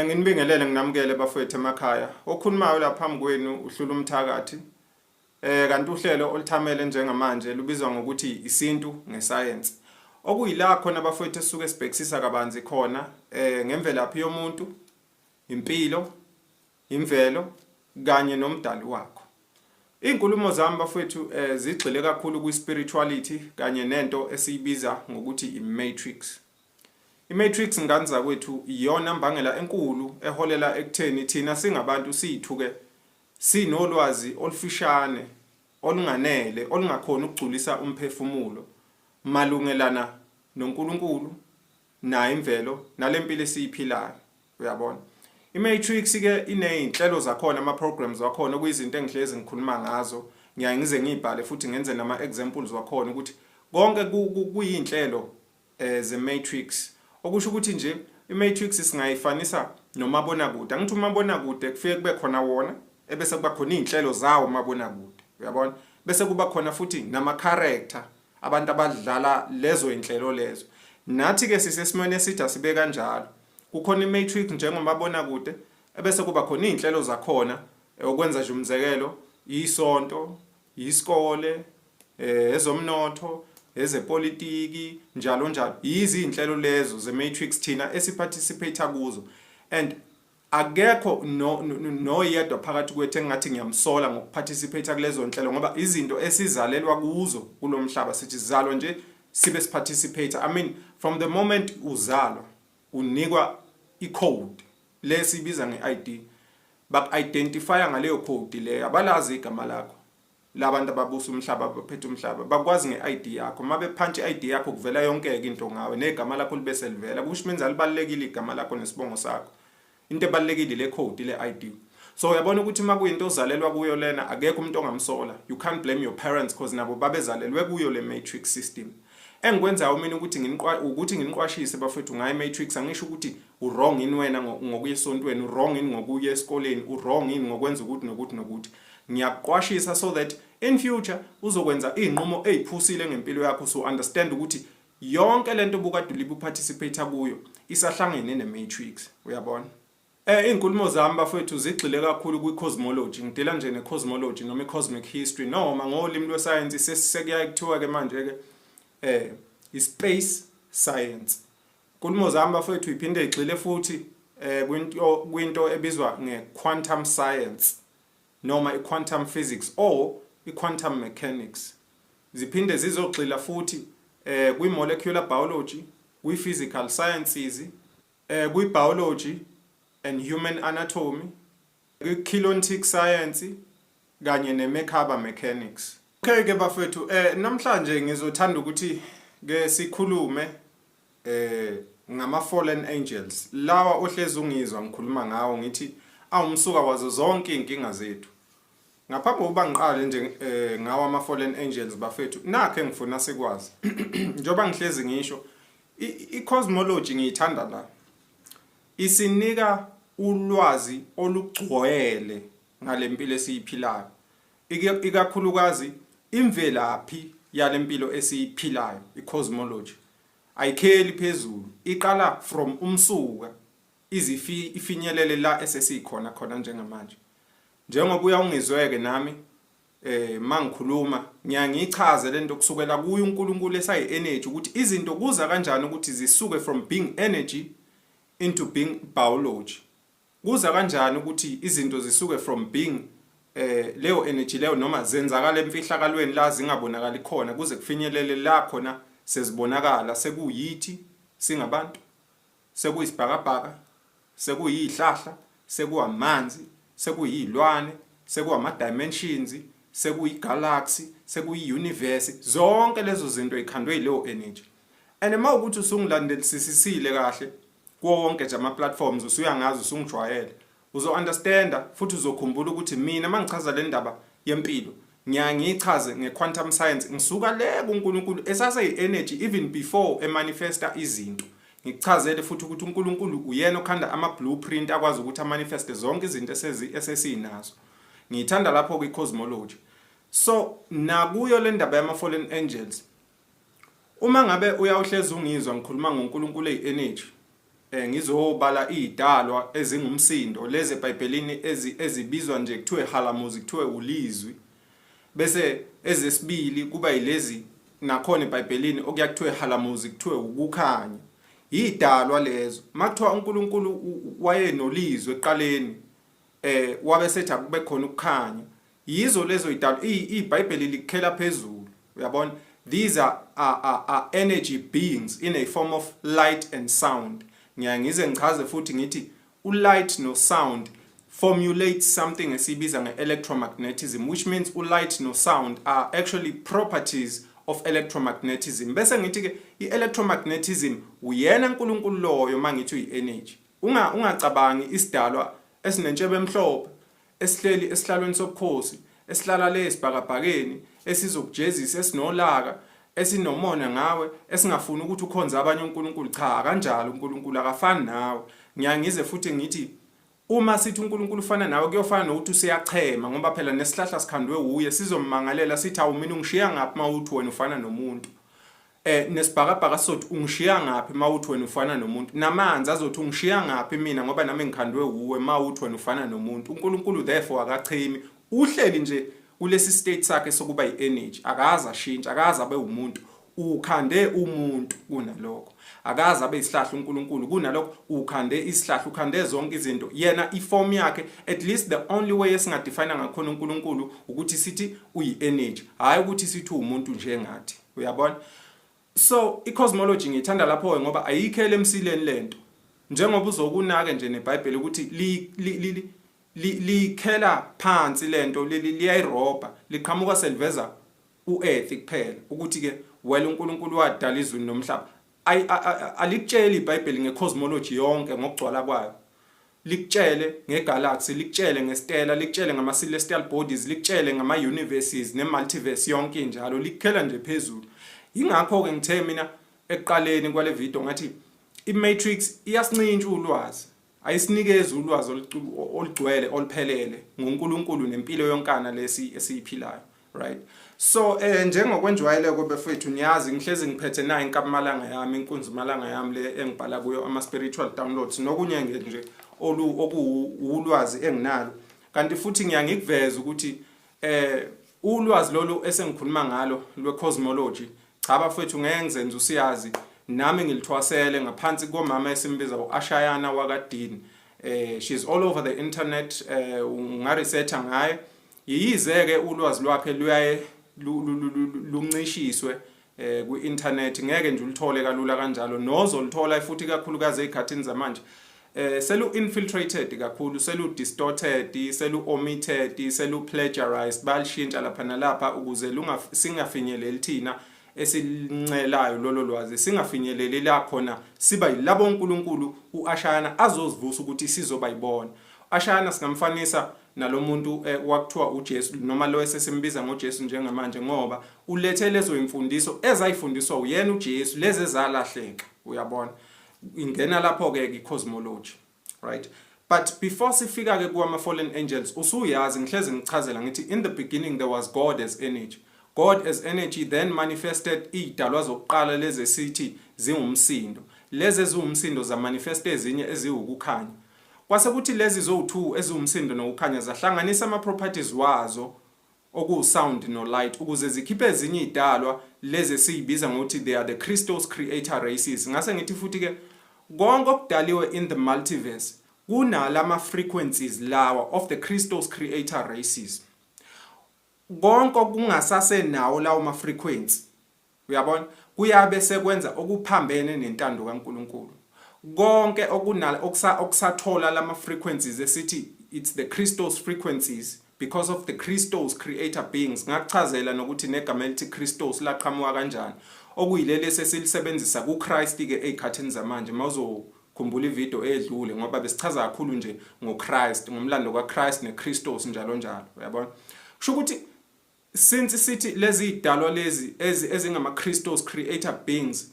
Nginibingelele nginamukele bafowethu emakhaya. Okhulumayo la phambi kwenu uhlula umthakathi. Kanti uhlelo oluthamele njengamanje lubizwa ngokuthi isintu ngesayensi. Okuyila khona bafowethu esisuke sibhekisisa kabanzi khona ngemvelaphi yomuntu, impilo, imvelo kanye nomdali wakho. Iy'nkulumo zami bafowethu zigxile kakhulu kwi-spirituality kanye nento esiyibiza ngokuthi i-matrix. I-matrix ngane zakwethu iyona mbangela enkulu eholela ekutheni thina singabantu siyithuke sinolwazi olufishane olunganele olungakhoni ukugculisa umphefumulo malungelana noNkulunkulu nayo imvelo nalempilo esiyiphilayo uyabona. I-matrix ke inezinhlelo zakhona ama programs wakhona okuyizinto engihlezi ngikhuluma ngazo ngiyaye ngize ngiyibhale futhi ngenze nama examples wakhona ukuthi konke kuyinhlelo ze-matrix okusho ukuthi nje i-matrix singayifanisa nomabonakude. Angithi umabonakude kufike kube khona wona ebese kuba khona iy'nhlelo zawo umabonakude, uyabona, bese kuba khona futhi nama-character abantu abadlala lezo y'nhlelo lezo. Nathi-ke sisesimweni esithi asibe kanjalo, kukhona i-matrix njengomabonakude ebese kuba khona iy'nhlelo zakhona okwenza nje umzekelo isonto, isikole, ezomnotho, ezepolitiki njalo njalo. Yizi iy'nhlelo lezo ze-matrix thina esiparticipate kuzo and akekho noyedwa phakathi kwethu engingathi ngiyamsola ngokuparticipate kulezo nhlelo ngoba izinto esizalelwa kuzo kulo mhlaba sithi sizalwa nje sibe siparticipate. I mean, from the moment uzalwa unikwa i-code le siyibiza nge-ID, baku-identifya ngaleyo code leyo, abalazi igama lakho labantu ababusa umhlaba abaphethe umhlaba bakwazi nge-ID yakho. Uma bephantsha i-ID yakho kuvela yonke-ke into ngawe negama lakho libe selivela, kusho menza libalulekile igama lakho nesibongo sakho. Into ebalulekile le code le ID. So uyabona ukuthi uma kuyinto ozalelwa kuyo lena akekho umuntu ongamsola. You can't blame your parents because nabo babezalelwe kuyo le matrix system. Engikwenzayo mina ukuthi nginiqwa ukuthi nginiqwashise bafethu ngayo matrix, angisho ukuthi u-wrong yini wena ngokuya esontweni, u-wrong yini ngokuya esikoleni, u-wrong yini ngokwenza ukuthi nokuthi nokuthi. Ngiyakuqwashisa so that in future uzokwenza izinqumo eziphusile ngempilo yakho, so understand ukuthi yonke lento obukade ulibe uparticipate kuyo isahlangene ne-matrix, uyabona. Iy'nkulumo zami bafowethu zigxile kakhulu kwi-cosmology, ngidila nje ne-cosmology noma i-cosmic history noma ngolimi lwesayensi sekuyaye kuthiwa-ke manje-ke i-space science. Inkulumo zami bafowethu iphinde igxile futhi kwinto ebizwa nge-quantum science noma i-quantum physics or i-quantum mechanics. Ziphinde zizogxila futhi kwi-molecular biology, kwi-physical sciences, kwi-biology and human anatomy, kwi-keylontic science kanye ne-Merkaba mechanics. Okay ke bafethu, namhlanje ngizothanda ukuthi ke sikhulume ngama fallen angels lawa ohlezi ungizwa ngikhuluma ngawo ngithi awumsuka wazo zonke inkinga zethu. Ngaphambi kokuba ngiqale nje ngawo ama fallen angels bafethu, nakho engifuna sikwazi. Njengoba ngihlezi ngisho i-cosmology ngiyithanda la, isinika ulwazi olugcwele ngalempilo esiyiphilayo, ikakhulukazi imvelaphi yalempilo esiyiphilayo. I-cosmology ayikheli phezulu, iqala from umsuka ize ifinyelele la esesikhona khona njengamanje. Njengoba uyawungizweke nami Mangikhuluma ngiyangichaze lento kusukela kuye uNkulunkulu esayi energy, ukuthi izinto kuza kanjani ukuthi zisuke from being energy into being biology. Kuza kanjani ukuthi izinto zisuke from being leyo energy leyo, noma zenzakala emfihlakalweni la zingabonakali khona, kuze kufinyelele la khona sezibonakala, sekuyithi singabantu, sekuyisibhakabhaka, sekuyihlahla, sekuwamanzi, sekuyilwane, sekuwama dimensions, sekuyi-galaxy, sekuyi-universe? Zonke lezo zinto ikhandwe yileyo energy. And uma ukuthi usungilandelisisile kahle kuwo wonke nje ama-platforms, usuyangazi, usungijwayele, uzo-understanda futhi uzokhumbula ukuthi mina uma ngichaza le ndaba yempilo ngiyangichaze nge-quantum science, ngisuka le kuNkulunkulu esase-yi-energy even before emanifesta izinto. Ngikuchazele futhi ukuthi uNkulunkulu uyena okhanda ama-blueprint akwazi ukuthi amanifeste zonke izinto esesinazo. Ngiyithanda lapho kwi-cosmology. So nakuyo le ndaba yama-fallen angels, uma ngabe uyawuhlezi ungizwa ngikhuluma ngoNkulunkulu eyi-energy, ngizobala izidalwa ezingumsindo lezi eBhayibhelini ezibizwa nje kuthiwe halamuzi, kuthiwe ulizwi, bese ezesibili kuba yilezi nakhona eBhayibhelini okuya kuthiwe halamuzi, kuthiwe ukukhanya. Yidalwa lezo. Makuthiwa uNkulunkulu wayenolizwi ekuqaleni, wabe sethi akube khona ukukhanya, yizo lezo idalwa. IBhayibheli likukhela phezulu, uyabona? These are energy beings in a form of light and sound. Ngiya ngize ngichaze futhi ngithi ulight no sound formulate something esibiza nge-electromagnetism, which means ulight no sound are actually properties of electromagnetism. Bese ngithi-ke i-electromagnetism uyena uNkulunkulu loyo. Mangithi uyi-energy, ungacabangi isidalwa esinentshebe emhlophe esihleli esihlalweni sobukhosi, esihlala le esibhakabhakeni, esizokujezisa, esinolaka, esinomona ngawe, esingafuni ukuthi ukhonze abanye uNkulunkulu. Cha, kanjalo uNkulunkulu akafani nawe. Ngiyangize futhi ngithi uma sithi uNkulunkulu ufana nawe, kuyofana nokuthi usiyachema, ngoba phela nesihlahla sikhandwe uye, sizommangalela sithi, "Awu, mina ungishiya ngaphi mawuthi wena ufana nomuntu?" Nesibhakabhaka sizothi, "Ungishiya ngaphi mawuthi wena ufana nomuntu?" Namanzi azothi, "Ungishiya ngaphi mina, ngoba nami ngikhandwe uwe, mawuthi wena ufana nomuntu?" UNkulunkulu therefore akachemi, uhleli nje kulesi state sakhe sokuba i-energy, akaze ashintshe, akaze abe umuntu. Ukhande umuntu, kunalokho akaze abe isihlahla uNkulunkulu, kunalokho ukhande isihlahla, ukhande zonke izinto. Yena iform yakhe, at least the only way esingadefine ngakhona uNkulunkulu, ukuthi sithi uyi-energy, hayi ukuthi sithi umuntu njengathi, uyabona? So i-cosmology ngiyithanda lapho ngoba ayikhele emsileni lento, njengoba uzokunake nje neBhayibheli ukuthi li li likhela phansi lento, liyayirobha, liqhamuka seliveza uearth kuphela, ukuthi ke well, uNkulunkulu wadala izulu nomhlaba. Alikutsheli iBhayibheli ngecosmology yonke ngokugcwala kwayo. Likutshele ngegalaxy, likutshele ngestellar, likutshele ngama celestial bodies, likutshele ngama universes ne multiverse yonke injalo, likukhela nje phezulu. Ingakho ke ngithe mina ekuqaleni kwale video ngathi iMatrix iyasincintsha ulwazi, ayisinikezi ulwazi olugcwele, oluphelele ngoNkulunkulu nempilo yonkana lesi esiyiphilayo, right? So njengokwenjwayeleko bafethu, niyazi ngihlezi ngiphethe nayo inkabumalanga yami, inkunzimalanga yami le engibhala kuyo ama spiritual downloads nokunye nje olu okuwulwazi enginalo. Kanti futhi ngiyangikuveza ukuthi ulwazi lolu esengikhuluma ngalo lwe-cosmology, cha bafethu, ngeke ngizenze usiyazi nami, ngilithwasele ngaphansi komama esimbiza uAshayana wakaDini. She's all over the internet, ungaresearcha ngaye. Yize ke ulwazi lwakhe luyaye luncishiswe ku-internet, ngeke nje ulithole kalula kanjalo, nozolithola futhi kakhulukazi ezikhathini zamanje selu infiltrated kakhulu, selu distorted, selu omitted, selu plagiarized, balishintsha lapha nalapha ukuze singafinyeleli thina esilincelayo lolo lwazi, singafinyeleli la khona siba yilabo uNkulunkulu uAshayana azozivusa ukuthi sizoba yibona. Ashayana singamfanisa nalomuntu wakuthiwa uJesu, noma lo esesimbiza ngoJesu njengamanje, ngoba ulethe lezo imfundiso ezayifundiswa uyena uJesu, lezi ezalahleka, uyabona? Ingena lapho ke i-cosmology, right? But before sifika ke kuwama fallen angels, usuyazi ngihlezi ngichazela ngithi in the beginning there was God as energy. God as energy then manifested idalwa zokuqala lezi esithi zingumsindo. Lezi eziwumsindo zamanifest ezinye eziwukukhanya. Kwase kuthi lezi zowu2 eziwumsindo nokukhanya zahlanganisa ama properties wazo. okuwu-sound no-light, ukuze zikhiphe ezinye iy'dalwa lezi esiyibiza ngokuthi they are the Christos creator races. Ngase ngithi futhi-ke konke okudaliwe in the multiverse kunalama frequencies lawa of the Christos creator races. Konke okungasasenawo lawo ma frequency, uyabona, kuyabe sekwenza okuphambene nentando kaNkuluNkulu. Konke okunala okusathola lama frequencies esithi it's the Christos frequencies because of the Christos creator beings. Ngakuchazela nokuthi negama elithi Christos laqhamuka kanjani, okuyileli esesilisebenzisa kuChrist ke ezikhathini zamanje, mawuzokhumbula ivideo edlule, ngoba besichaza kakhulu nje ngoChrist, ngomlando kaChrist neChristos njalo njalo, uyabona. Kusho ukuthi since sithi lezi idalwa lezi ezingama Christos creator beings,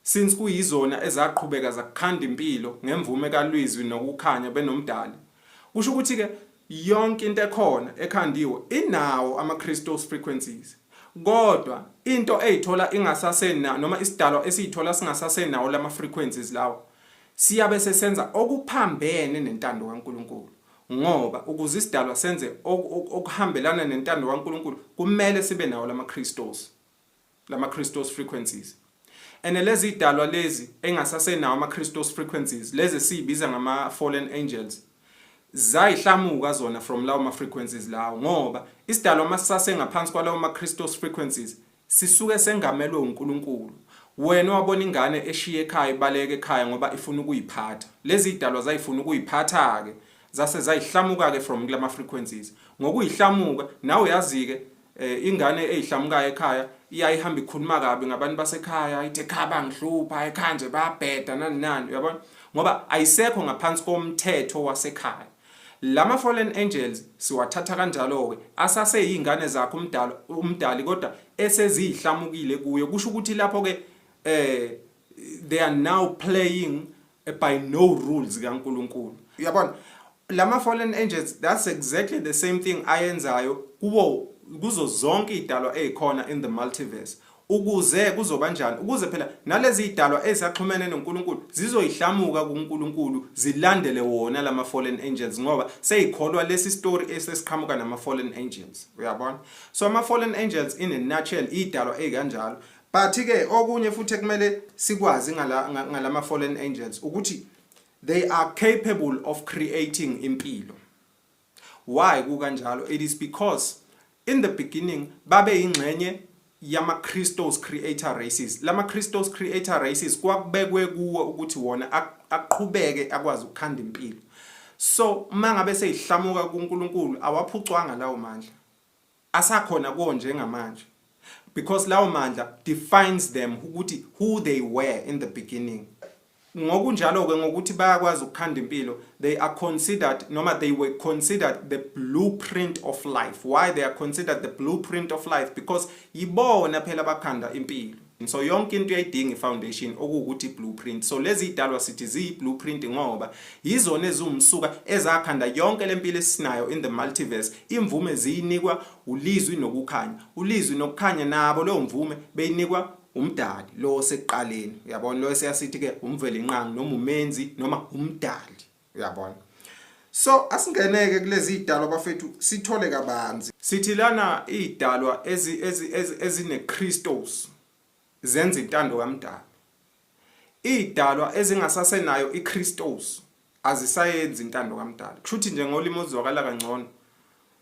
since kuyizona ezaqhubeka zakukhanda impilo ngemvume kalwizwi nokukhanya benomdali, kusho ukuthi ke yonke into ekhona ekhandiwe inawo ama Christos frequencies. Kodwa into eyithola ingasasena, noma isidalwa esiyithola singasasenawo lama frequencies lawo, siyabe sesenza okuphambene nentando kaNkuluNkulu, ngoba ukuze isidalwa senze okuhambelana nentando kaNkuluNkulu kumele sibe nawo lama Christos frequencies. And lezi idalwa lezi engasasenawo ama Christos frequencies, lezi siyibiza ngama fallen angels, zayihlamuka zona from lawo ma frequencies lawo, ngoba isidalwa masisase ngaphansi kwalawo ma Christos frequencies sisuke sengamelwe uNkulunkulu. Wena wabona ingane eshiye ekhaya, ibaleke ekhaya ngoba ifuna ukuyiphatha. Lezi idalwa zayifuna ukuyiphatha ke, zase zayihlamuka ke from kulama frequencies. Ngokuyihlamuka, nawe uyazi ke, ingane ezihlamukayo ekhaya iyayihamba ikhuluma kabi ngabantu basekhaya, ithi ekhaya bangihlupha, ekhaya nje bayabheda, nani nani, uyabona, ngoba ayisekho ngaphansi komthetho wasekhaya. Lama fallen angels siwathatha kanjalo ke, asaseyingane zakhe umdali, kodwa esezihlamukile kuyo. Kusho ukuthi lapho ke they are now playing by no rules kaNkuluNkulu, uyabona. Lama fallen angels, that's exactly the same thing ayenzayo kuwo, kuzo zonke idalwa ezikhona in the multiverse. Ukuze kuzoba njani? Ukuze phela nalezi idalwa ezisaxhumene noNkulunkulu zizoyihlamuka kuNkulunkulu, zilandele wona lama fallen angels, ngoba seyikholwa lesi story esesiqhamuka nama fallen angels, uyabona. So ama fallen angels in a nutshell idalwa ezikanjalo. But ke okunye futhi ekumele sikwazi ngalama fallen angels ukuthi they are capable of creating impilo. Why kukanjalo? It is because in the beginning babe ingxenye yama Christos creator races. Lama Christos creator races kwakubekwe kuwo ukuthi wona aqhubeke akwazi ukukhanda impilo. So mangabe seyihlamuka kuNkulunkulu, awaphucwanga lawo mandla, asakhona kuwo njengamanje, because lawo mandla defines them ukuthi who they were in the beginning. Ngokunjalo ke, ngokuthi bayakwazi ukukhanda impilo, they are considered, noma they were considered, the blueprint of life. Why they are considered the blueprint of life? Because yibona phela bakhanda impilo. So yonke into uyayidinga i-foundation, okuwukuthi i-blueprint. So lezi idalwa sithi ziyi-blueprint ngoba yizona eziwumsuka ezakhanda yonke lempilo esinayo in the multiverse. Imvume ziyinikwa ulizwi nokukhanya, ulizwi nokukhanya nabo leyo mvume beyinikwa umdali lo osekuqaleni, uyabona, lo esiyasithi ke umvelinqangi noma umenzi noma umdali, uyabona. So asingeneke kulezi idalwa, bafethu, sithole kabanzi. Sithi lana idalwa ezine Christos zenza intando kaMdali. Idalwa ezingasasenayo iChristos azisayenzi intando kaMdali. Kushuthi nje ngolimi oluzwakala kangcono,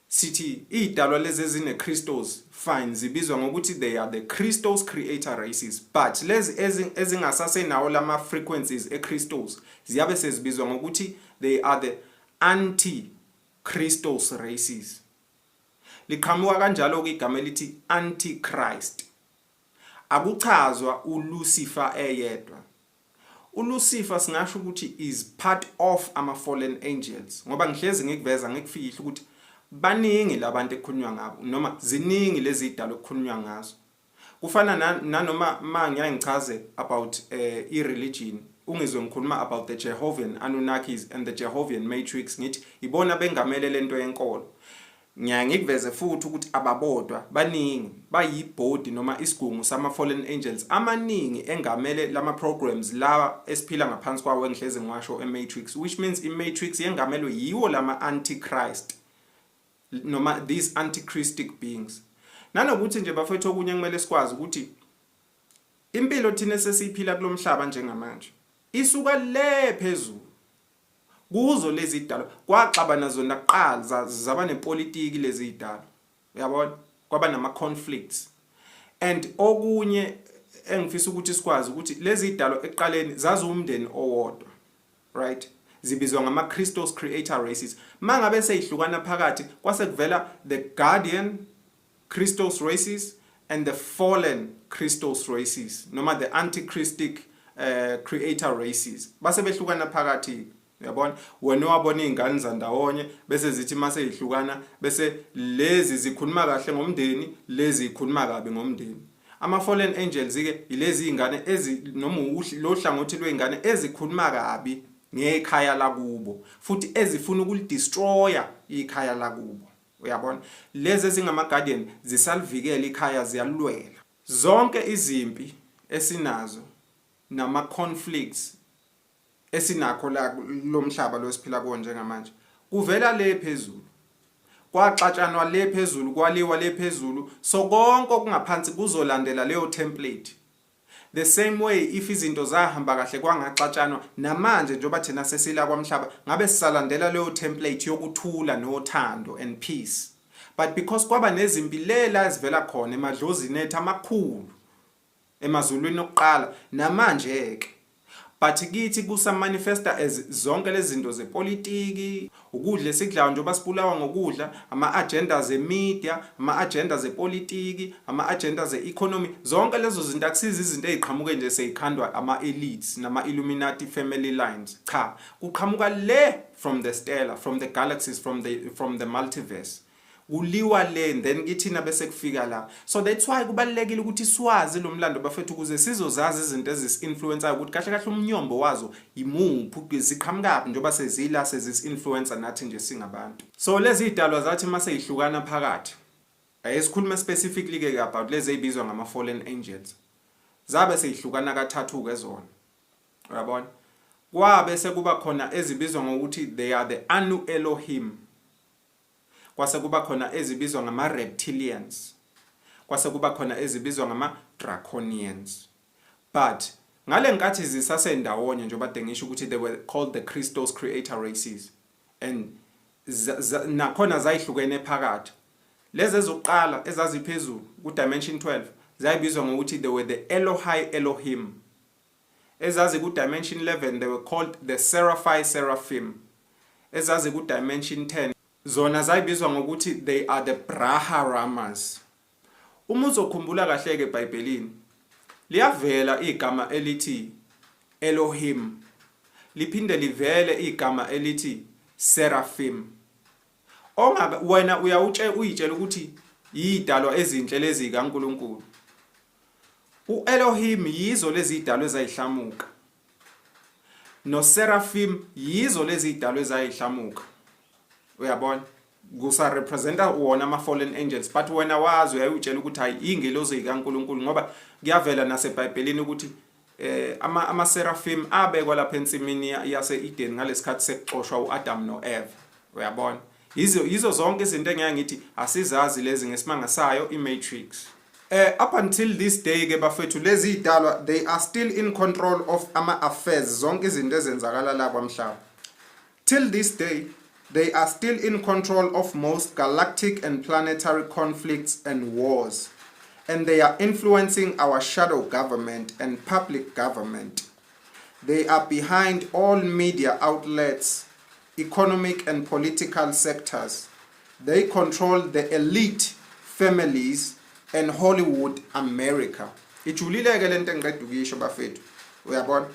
sithi idalwa lezi ezine Christos, fine, zibizwa ngokuthi they are the Christos creator races, but lezi ezingasasenawo lama frequencies eChristos ziyabe sezibizwa ngokuthi they are the anti Christos races. Liqhamuka kanjalo ke igama elithi antichrist. Akuchazwa uLucifer eyedwa. uLucifer singasho ukuthi is part of ama fallen angels, ngoba ngihlezi ngikuveza, ngikufihla ukuthi baningi labantu ekukhulunywa ngabo, noma ziningi lezi idalo ekukhulunywa ngazo. Kufana nanoma ma ngiyaye ngichaze about i-religion, ungizwe ngikhuluma about the Jehovan Anunnakis and the Jehovan Matrix, ngithi ibona bengamele lento yenkolo. Ngiyaye ngikuveze futhi ukuthi ababodwa, baningi, bayibhodi noma isigungu sama fallen angels amaningi engamele lama programs lawa esiphila ngaphansi kwawo engihlezi ngiwasho eMatrix, which means iMatrix yengamelwe yiwo lama antichrist. Noma these antichristic beings. Nanokuthi nje bafethu, okunye kumele sikwazi ukuthi impilo thina esesiyiphila kulomhlaba njengamanje isuka le phezulu kuzo lezi idalwa. Kwaxabana zona kuqala, zaba nepolitiki lezi idalwa, uyabona, kwaba nama conflicts. And okunye engifisa ukuthi sikwazi ukuthi lezi idalwa ekuqaleni zaziwumndeni owodwa, right? Zibizwa ngama Christos creator races. Mangabe seyihlukana phakathi, kwase kuvela the guardian Christos races and the fallen Christos races, noma the antichristic creator races. Base behlukana phakathi, uyabona. Wena wabona izingane zandawonye, bese zithi mase ihlukana, bese lezi zikhuluma kahle ngomndeni, lezi zikhuluma kabi ngomndeni. Ama fallen angels ke yilezi izingane ezi noma lo hlangothi lweingane ezikhuluma kabi ngekhaya lakubo futhi ezifuna ukulidestroya ikhaya lakubo, uyabona. Lezi ezingama guardian zisalivikela ikhaya, ziyalwela. Zonke izimpi esinazo nama conflicts esinakho la lomhlaba lo siphila kuwo njengamanje kuvela le phezulu. Kwaxatshanwa le phezulu, kwaliwa le phezulu, so konke okungaphansi kuzolandela leyo template. The same way, if izinto zahamba kahle kwangaxatshanwa, namanje njengoba thina sesila kwamhlaba, ngabe sisalandela leyo template yokuthula nothando and peace. But because kwaba nezimpi lela ezivela khona emadlozini ethu amakhulu emazulwini okuqala, namanje ke but kithi kusamanifesta as zonke lezi zinto zepolitiki, ukudla esikudlayo njengoba sibulawa ngokudla, ama-agenda zemedia, ama-agenda zepolitiki, ama-agenda ze-economy. Zonke lezo zinto akusizi izinto ey'qhamuke nje seyikhandwa ama-elites nama-Illuminati family lines. Cha, kuqhamuka le from the stellar, from the galaxies, from the multiverse. Kuliwa le, then kithina bese kufika la. So that's why kubalulekile ukuthi siwazi lo mlando, bafethu, ukuze sizozazi izinto ezisi-influenceayo, ukuthi kahle kahle umnyombo wazo imuphi, ziqhamukaphi njengoba sezila sezisi-influencer nathi nje singabantu. So lezi idalwa zathi mase yihlukana phakathi, ayesikhuluma specifically ke about lezi ezibizwa ngama fallen angels, zabe seyihlukana kathathu ke zona, uyabona. Kwabe sekuba khona ezibizwa ngokuthi they are the Anu Elohim, kwase kuba khona ezibizwa ngama reptilians, kwase kuba khona ezibizwa ngama draconians. But ngale nkathi zisasendawonye, njengoba kade ngisho ukuthi they were called the Christos creator races, and nakhona zayihlukene phakathi. Lezi ezokuqala ezaziphezulu ku dimension 12 zayibizwa ngokuthi they were the Elohai Elohim. Ezazi ku dimension 11, they were called the Seraphai Seraphim. Ezazi ku dimension 10 zona zayibizwa ngokuthi they are the Braharamas. Uma uzokhumbula kahle ke, eBhayibhelini liyavela igama elithi Elohim, liphinde livele igama elithi Seraphim. Ongabe wena uyawutshe uyitshela ukuthi yidalwa ezinhle lezi kaNkuluNkulu. UElohim yizo lezi idalwa ezayihlamuka, noSeraphim yizo lezi idalwa ezayihlamuka, uyabona. Kusa representa wona ama fallen angels, but wena wazi uyayutshela ukuthi hayi, ingelozi kaNkuluNkulu, ngoba kuyavela naseBhayibhelini ukuthi ama seraphim abekwa lapha ensimini yase Eden ngalesikhathi sekuxoshwa uAdam noEva, uyabona. Yizo zonke izinto engeke ngithi asizazi lezi ngesimanga sayo iMatrix. Up until this day ke bafethu, lezi idalwa, they are still in control of ama affairs, zonke izinto ezenzakala la kwamhlaba. Till this day they are still in control of most galactic and planetary conflicts and wars, and they are influencing our shadow government and public government. They are behind all media outlets, economic and political sectors. They control the elite families and Hollywood America. Ijulile ke lento engiqeda ukuyisho, bafethu, uyabona.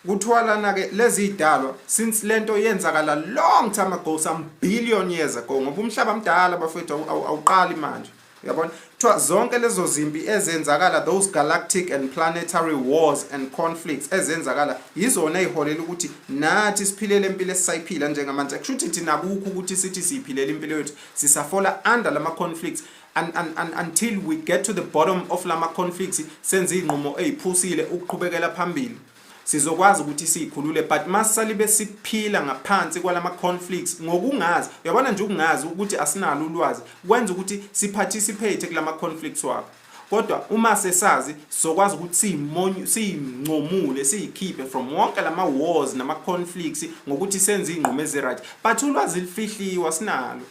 Kuthiwa lana ke lezi idalwa, since lento yenzakala long time ago, some billion years ago, ngoba umhlaba mdala, bafethu, awuqali manje, uyabona. Kuthiwa zonke lezo zimpi ezenzakala, those galactic and planetary wars and conflicts ezenzakala, yizona eziholela ukuthi nathi siphilele impilo esisayiphila njengamanje. Kusho ukuthi thina akukho ukuthi sithi siyiphilela impilo yethu, sisafola under lama conflicts and until we get to the bottom of lama conflicts, senze izinqumo eziphusile ukuqhubekela phambili. Sizokwazi ukuthi siyikhulule, but masalibe siphila ngaphansi kwalama conflicts ngokungazi. Uyabona nje, ukungazi ukuthi asinalo ulwazi kwenza ukuthi siparticipate kulama conflicts wabo. Kodwa uma sesazi, sizokwazi ukuthi siyincomule, siyikhiphe from wonke lama wars nama conflicts ngokuthi senze izinqumo ezi-right. But ulwazi lifihliwe, sinalo,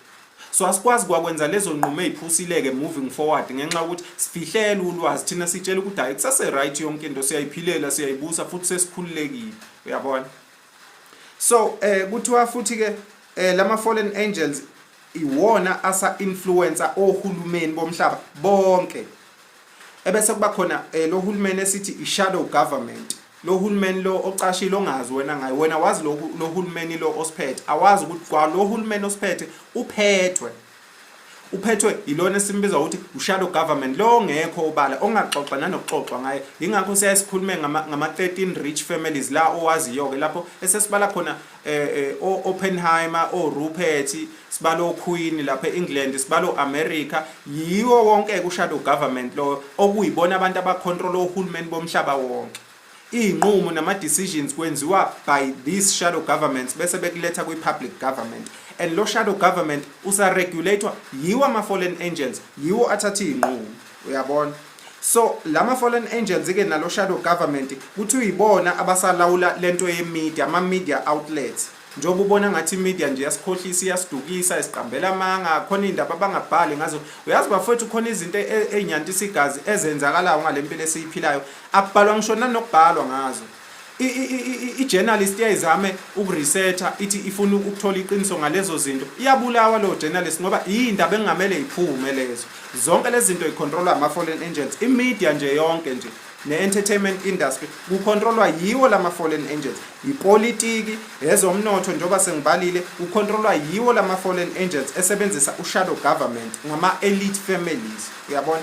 so asikwazi kwakwenza lezo nqumo eziphusileke moving forward ngenxa yokuthi sifihlele ulwazi. Thina sitshela ukuthi hayi, kusase right, yonke into siyayiphilela, siyayibusa futhi sesikhululekile, uyabona. So kuthiwa futhi ke lama fallen angels iwona asa influencer ohulumeni bomhlaba bonke. Ebese kuba khona lo hulumeni esithi i-shadow government, lo hulumeni lo ocashile ongazi wena ngayo. Wena wazi lo hulumeni lo osiphethe, awazi ukuthi kwa lo hulumeni osiphethe uphethwe yilona esimbiza ukuthi ushadow government, lo ongekho obala, ongaxoxa nanokuxoxwa ngaye. Ingakho siyaye sikhulume ngama 13 rich families la owaziyo ke, lapho esesibala khona o-Oppenheimer, o-Rupert, sibala oQueen lapha e-England, sibala o-America. Yiwo wonke ushadow government lo, okuyibona abantu abacontrol ohulumeni bomhlaba wonke. Iy'nqumo nama-decisions kwenziwa by these shadow governments, bese bekuletha kwi-public government. And lo shadow government usaregulathwa yiwo ama-fallen angels, yiwo athatha iy'nqumo, uyabona. So lama fallen angels ke nalo shadow government kuthi uyibona abasalawula lento ye-media, ama-media outlets. Njengoba ubona ngathi i-media nje iyasikhohlisa, iyasidukisa, isiqambela amanga, khona iy'ndaba abangabhali ngazo. Uyazi bafowethu, khona izinto ey'nyantisa igazi ezenzakalayo ngale mpilo esiyiphilayo, akubhalwa ngisho nanokubhalwa ngazo. I-journalist iyayizame ukuresearcha, ithi ifuna ukuthola iqiniso ngalezo zinto, iyabulawa lo journalist ngoba iy'ndaba engamele iphume lezo. Zonke lezi zinto icontrolwa ama-fallen angels. I-media nje yonke nje ne-entertainment industry kucontrolwa yiwo lama-fallen angels. Ipolitiki, ezomnotho, njengoba sengibalile, kucontrolwa yiwo lama-fallen angels esebenzisa u-shadow government ngama-elite families, uyabona.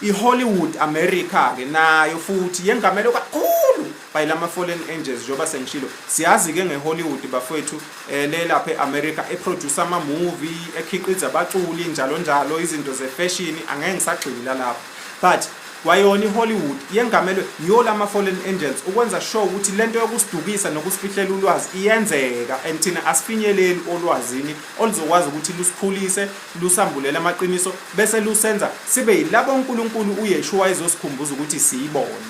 I-Hollywood America-ke nayo futhi yengamele kakhulu by lama fallen angels, njengoba sengishilo. Siyazi-ke nge-Hollywood bafowethu, le lapha e-America, eproduce ama-movie, ekhiqiza abaculi, njalo njalo, izinto ze-fashion, angeke ngisagxila lapho. But kwayona i-Hollywood yengamelwe yiwo lama fallen angels ukwenza sure ukuthi lento yokusidukisa nokusifihlela ulwazi iyenzeka, and thina asifinyeleli olwazini oluzokwazi ukuthi lusikhulise, lusambulele amaqiniso, bese lusenza sibe yilabo uNkulunkulu uYeshua ezosikhumbuza ukuthi siyibone.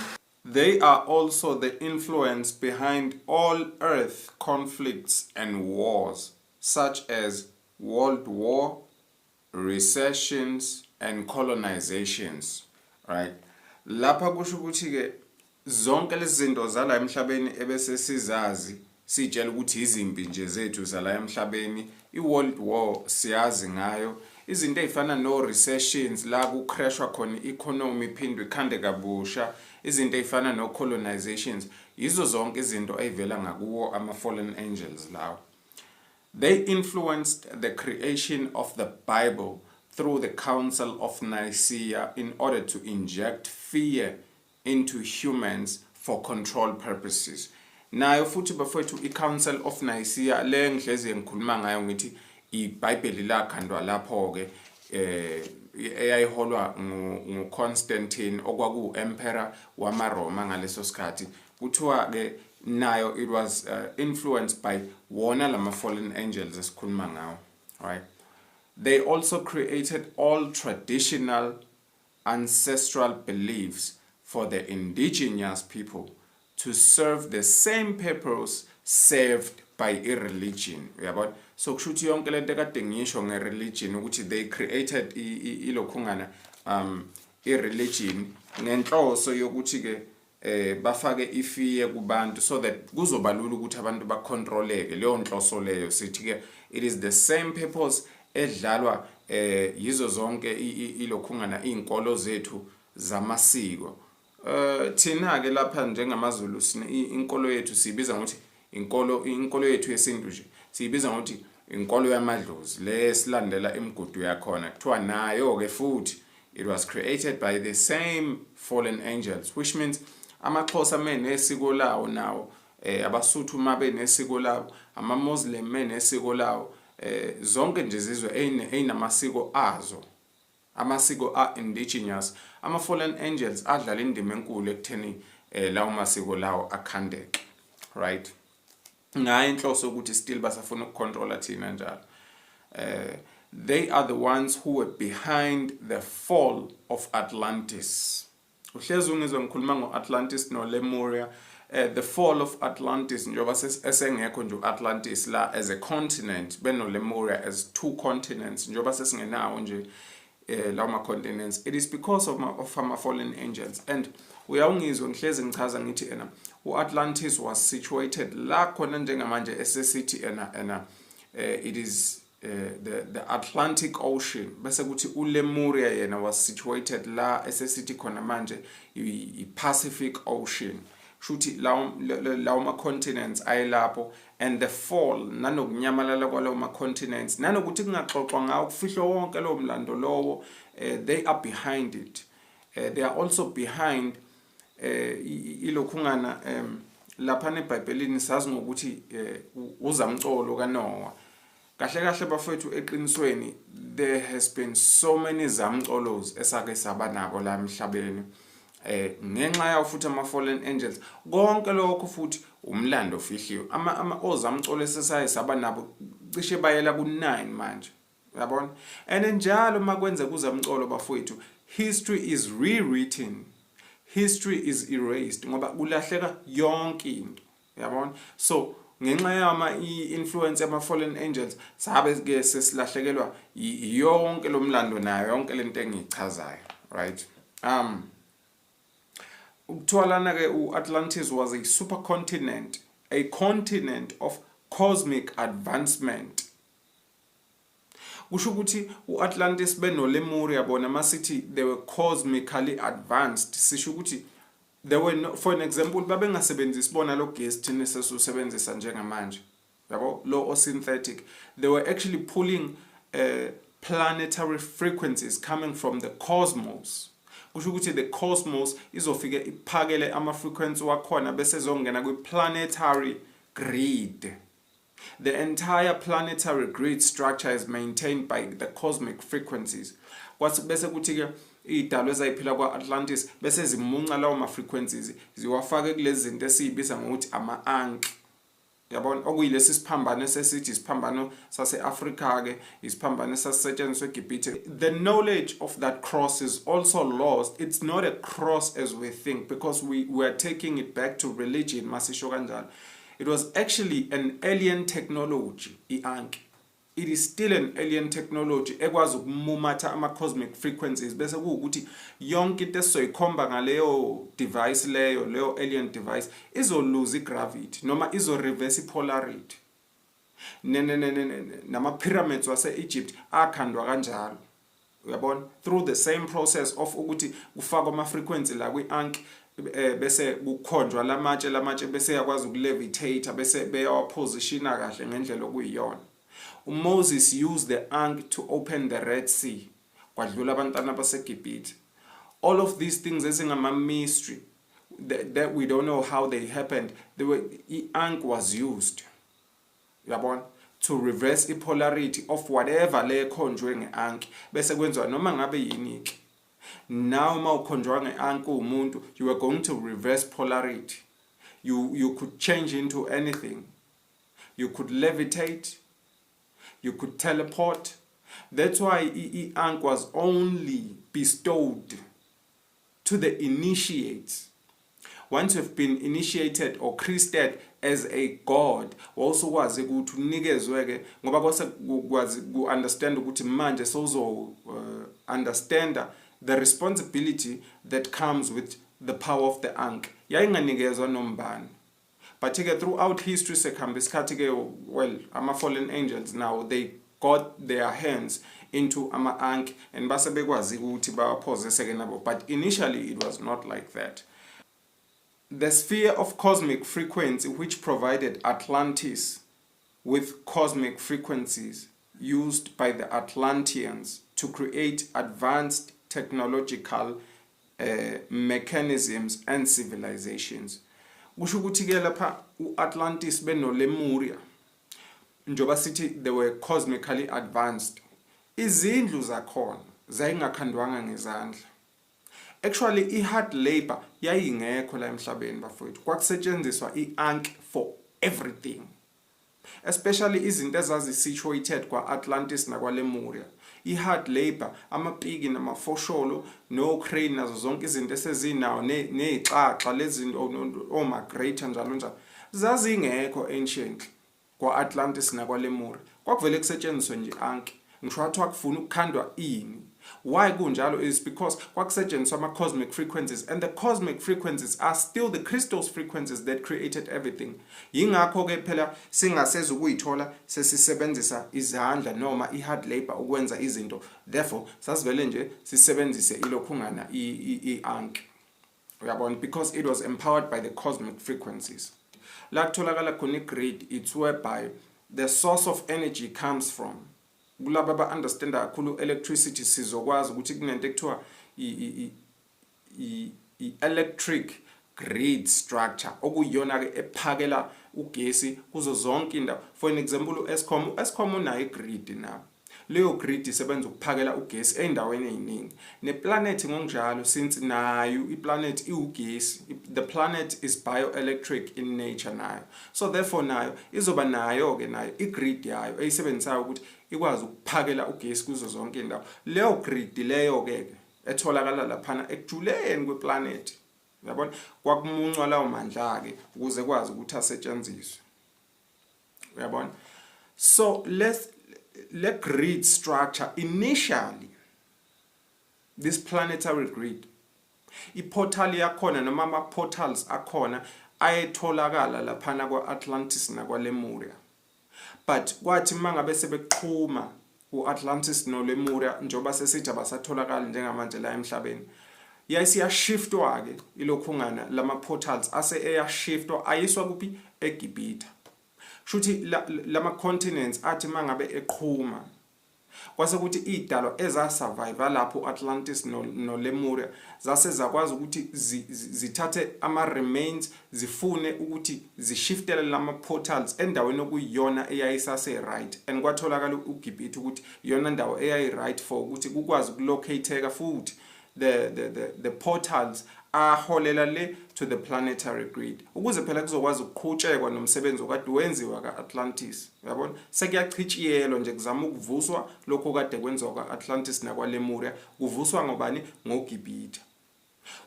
They are also the influence behind all earth conflicts and wars, such as World War, recessions and colonizations, right? Lapha kusho ukuthi ke zonke lezi zinto zala emhlabeni ebese sizazi, sitshela ukuthi izimpi nje zethu zala emhlabeni, i-World War siyazi ngayo, izinto ezifana no recessions la kucrashwa khona i-economy iphindwe ikhande kabusha, izinto ezifana no colonizations, yizo zonke izinto ezivela ngakuwo ama fallen angels lawo. They influenced the creation of the Bible through the Council of Nicaea in order to inject fear into humans for control purposes. Nayo futhi bafowethu i-Council of Nicaea le ngihlezi ngikhuluma ngayo, ngithi iBhayibheli lakhandwa lapho ke, eyayiholwa nguConstantine, okwaku emperor wamaRoma ngaleso sikhathi. Kuthiwa ke nayo it was influenced by wona lama fallen angels esikhuluma ngawo, right? They also created all traditional ancestral beliefs for the indigenous people to serve the same purpose served by i-religion, uyabona. So kusho ukuthi yonke lento ekade ngisho nge-religion, ukuthi they created ilokhungana i-religion ngenhloso yokuthi ke bafake ifear kubantu so that kuzoba lula ukuthi abantu bacontroleke. Leyo nhloso leyo, sithi ke it is the same purpose edlalwa yizo zonke ilokhungana izinkolo zethu zamasiko. Thina ke lapha njengamaZulu sine inkolo yethu, siyibiza ngokuthi inkolo yethu yesintu nje, siyibiza ngokuthi inkolo yamadlozi le silandela imigudu yakhona. Kuthiwa nayo ke futhi it was created by the same fallen angels, which means amaXhosa menesiko lawo nawo, abaSuthu mabe nesiko lawo, ama-Muslim menesiko lawo, zonke nje zizwe ey'namasiko azo, amasiko a-indigenous, ama-fallen angels adlala indima enkulu ekutheni lawo masiko lawo akhandeke, right? Ngayo inhloso ukuthi still basafuna ukucontrola thina njalo. They are the ones who were behind the fall of Atlantis. Uhlezi ungizwe ngikhuluma ngo-Atlantis no-Lemuria. The fall of Atlantis, njengoba esengekho nje u-Atlantis la as a continent, beno-Lemuria as two continents, njengoba sesingenawo nje lawo ma-continents, it is because of ama-fallen angels. And uyawungizwe ngihlezi ngichaza ngithi ena u-Atlantis was situated la khona njengamanje esesithi ena it is the Atlantic Ocean, bese kuthi uLemuria yena was situated la esesithi khona manje i-Pacific Ocean. Shuthi lawo ma continents ayelapho, and the fall nanokunyamalala kwalawo ma continents nanokuthi kungaxoxwa ngawo, kufihlwa wonke lowo mlando lowo, they are behind it. They are also behind ilokhungana lapha eBhayibhelini sazi ngokuthi uzamcolo kaNoah. Kahle kahle bafethu, eqinisweni there has been so many zamcolos esake saba nabo la emhlabeni ngenxa yawo futhi ama fallen angels. Konke lokho futhi umlando ofihliwe. Ama ozamcolo esesaye saba nabo cishe bayela ku9 manje, uyabona? And njalo makwenzeka uzamcolo bafowethu, history is rewritten, history is erased, ngoba kulahleka yonke into, uyabona? So ngenxa yama i-influence yama fallen angels sabe ke sesilahlekelwa yonke lo mlando nayo yonke lento engiyichazayo, right? Kuthiwa lana ke uAtlantis was a supercontinent, a continent of cosmic advancement. Kusho ukuthi uAtlantis benoLemuria bona, masithi they were cosmically advanced, sisho ukuthi they were no, for an example, babengasebenzisi bona lo gesi thina sesiwusebenzisa njengamanje, yabo, lo o synthetic. They were actually pulling planetary frequencies coming from the cosmos. Kusho ukuthi the cosmos izofike iphakele ama frequency wakhona bese ezongena kwi planetary grid. The entire planetary grid structure is maintained by the cosmic frequencies. Kwathi bese kuthi ke idalwa ezayiphila kwa-Atlantis bese zimunca lawo ma-frequencies, ziwafake kulezi zinto esiyibiza ngokuthi ama-ankh, yabona, okuyilesi siphambano esesithi isiphambano sase-Afrika ke, isiphambano esasisetshenziswa eGibhithe. The knowledge of that cross is also lost. It's not a cross as we think, because we are taking it back to religion masisho kanjalo. It was actually an alien technology, i-ankh. It is still an alien technology ekwazi ukumumatha ama-cosmic frequencies, bese kuwukuthi yonke into esizoyikhomba ngaleyo device leyo alien device izoluza i-gravity noma izo-reverse i-polarity. Nama-pyramids wase-Egypt akhandwa kanjalo, uyabona, through the same process of ukuthi kufakwa ama-frequency la kwi-ankh, bese kukhonjwa lamatshe bese yakwazi ukulevitate, bese beyawapositiona kahle ngendlela okuyiyona. uMoses used the ankh to open the Red Sea, kwadlula abantwana baseGibhithe. All of these things ezingama mystery that we don't know how they happened, they were i-ankh was used, uyabona, to reverse i-polarity of whatever le khonjwe nge-ankh, bese kwenziwa noma ngabe yini ke. Now uma ukhonjwa nge-ankh umuntu, you are going to reverse polarity. You could change into anything. You could levitate, you could teleport. That's why i-ankh was only bestowed to the initiates. Once you've been initiated or christed as a god, wawusukwazi ukuthi unikezwe ke, ngoba kwase kwazi ku-understand ukuthi manje sowuzo understand the responsibility that comes with the power of the ankh. Yayinganikezwa nombani, but ke throughout history sekuhamba isikhathi ke, well, ama fallen angels now they got their hands into ama ankh and base bekwazi ukuthi bawaphozese ke nabo, but initially it was not like that. The sphere of cosmic frequency which provided Atlantis with cosmic frequencies used by the Atlanteans to create advanced technological mechanisms and civilizations. Kusho ukuthi ke lapha uAtlantis benoLemuria, njoba sithi they were cosmically advanced, izindlu zakhona zayingakhandwanga ngezandla. Actually i-hard labor yayingekho la emhlabeni bafowethu, kwakusetshenziswa i-ankh for everything, especially izinto ezazi-situated kwa-Atlantis nakwaLemuria. I-hard labor, amapiki namafosholo no-crane nazo zonke izinto esezinawo ney'xaxa lezi oma-grater njalo njalo, zazingekho anciently kwa-Atlantis nakwaLemuria. Kwakuvele kusetshenziswe nje ankh, ngisho wathiwa kufuna ukukhandwa ini. Why kunjalo is because kwakusetshenziswa ama-cosmic frequencies, and the cosmic frequencies are still the Christos frequencies that created everything. Yingakho-ke phela singasezi ukuyithola sesisebenzisa izandla noma i-hard labor ukwenza izinto. Therefore sasivele nje sisebenzise ilokhungana i-ankh, uyabona, because it was empowered by the cosmic frequencies. La kutholakala khona i-grid, it's whereby the source of energy comes from. Kulaba aba-understanda kakhulu electricity, sizokwazi ukuthi kunento ekuthiwa i-electric grid structure, okuyiyona-ke ephakela ugesi kuzo zonke indawo. For an example, u-Eskom unayo i-grid nawo. Leyo grid isebenza ukuphakela ugesi ey'ndaweni ey'ningi. Neplanethi ngokunjalo, since nayo iplanethi iwugesi, the planet is bioelectric in nature nayo, so therefore nayo izoba nayo-ke nayo i-grid yayo eyisebenzisayo ukuthi ikwazi ukuphakela ugesi kuzo zonke iy'ndawo. Leyo grid leyo-ke etholakala laphana ekujuleni kweplanethi, uyabona, kwakumuncwa lawo mandla-ke ukuze kwazi ukuthi asetshenziswe, uyabona. So let's le grid structure initially, this planetary grid, i-portal yakhona noma ama-portals akhona ayetholakala laphana kwa-Atlantis nakwaLemuria. But kwathi mangabe sebexhuma u-Atlantis noLemuria, njengoba sesithi abasatholakali njengamanje la emhlabeni, yayisiyashiftwa-ke ilokhungana lama-portals ase eyashiftwa ayiswa kuphi? EGibhithe. Shuthi lama continents athi mangabe eqhuma, kwase kuthi idalwa ezasurvive lapho Atlantis no Lemuria zase zakwazi ukuthi zithathe ama remains, zifune ukuthi zishiftele lama portals endaweni okuyiyona eyayisase right, and kwatholakala uGibhithe ukuthi iyona ndawo eyayi right for ukuthi kukwazi ukulocateka futhi the portals aholela le to the planetary grid, ukuze phela kuzokwazi ukuqhutshekwa nomsebenzi okade wenziwa ka-Atlantis, uyabona. Sekuyachitshiyelwa nje, kuzama ukuvuswa lokho kade kwenziwa ka-Atlantis nakwaLemuria, kuvuswa ngobani? NgoGibhithe.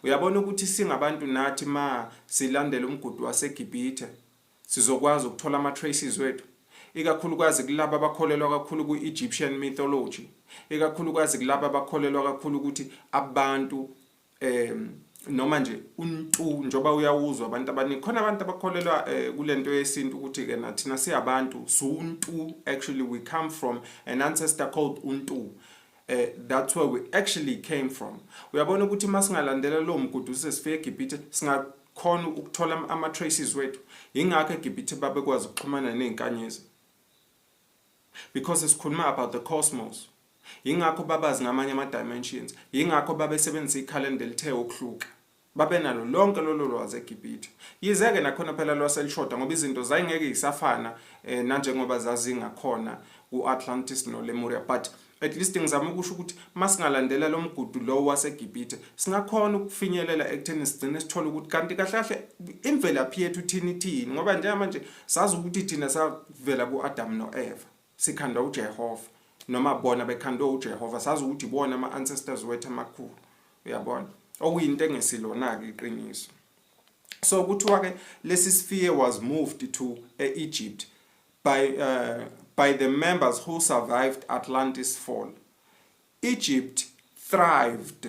Uyabona ukuthi singabantu nathi ma silandela umgudu waseGibhithe sizokwazi ukuthola ama-traces wethu, ikakhulukazi kulabo abakholelwa kakhulu ku-Egyptian mythology, ikakhulukazi kulabo abakholelwa kakhulu ukuthi abantu noma nje untu, njoba uyawuzwa abantu abaningi khona, abantu abakholelwa kulento yesintu ukuthi ke nathina siyabantu suntu. Actually we come from an ancestor called untu. That's where we actually came from. Uyabona ukuthi masingalandela lo mgudu sesifike eGibhithe, singakhona ukuthola ama traces wethu. Ingakho eGibhithe babekwazi ukuxhumana nezinkanyezi, because sikhuluma about the cosmos. Ingakho babazi ngamanye ama dimensions, ingakho babesebenzisa ikhalenda elithe ukuhluka. Babenalo lonke lolo lwazi eGibhithe, yize-ke nakhona phela lwaselishoda ngoba izinto zayingeke yisafana nanjengoba zazingakhona ku-Atlantis noLemuria. But at least ngizama ukusho ukuthi masingalandela lo mgudu lo waseGibhithe, singakhona ukufinyelela ekutheni sigcine sithole ukuthi kanti kahle kahle imvelaphi yethu thini thini, ngoba njengamanje sazi ukuthi thina savela ku-Adam no-Eva, sikhandwa uJehova, noma bona bekhandwe uJehova. Sazi ukuthi ibona ama-ancestors wethu amakhulu, uyabona, okuyinto engesilona-ke iqiniso. So kuthiwa-ke lesi sphere was moved to e-Egypt by the members who survived Atlantis fall. Egypt thrived,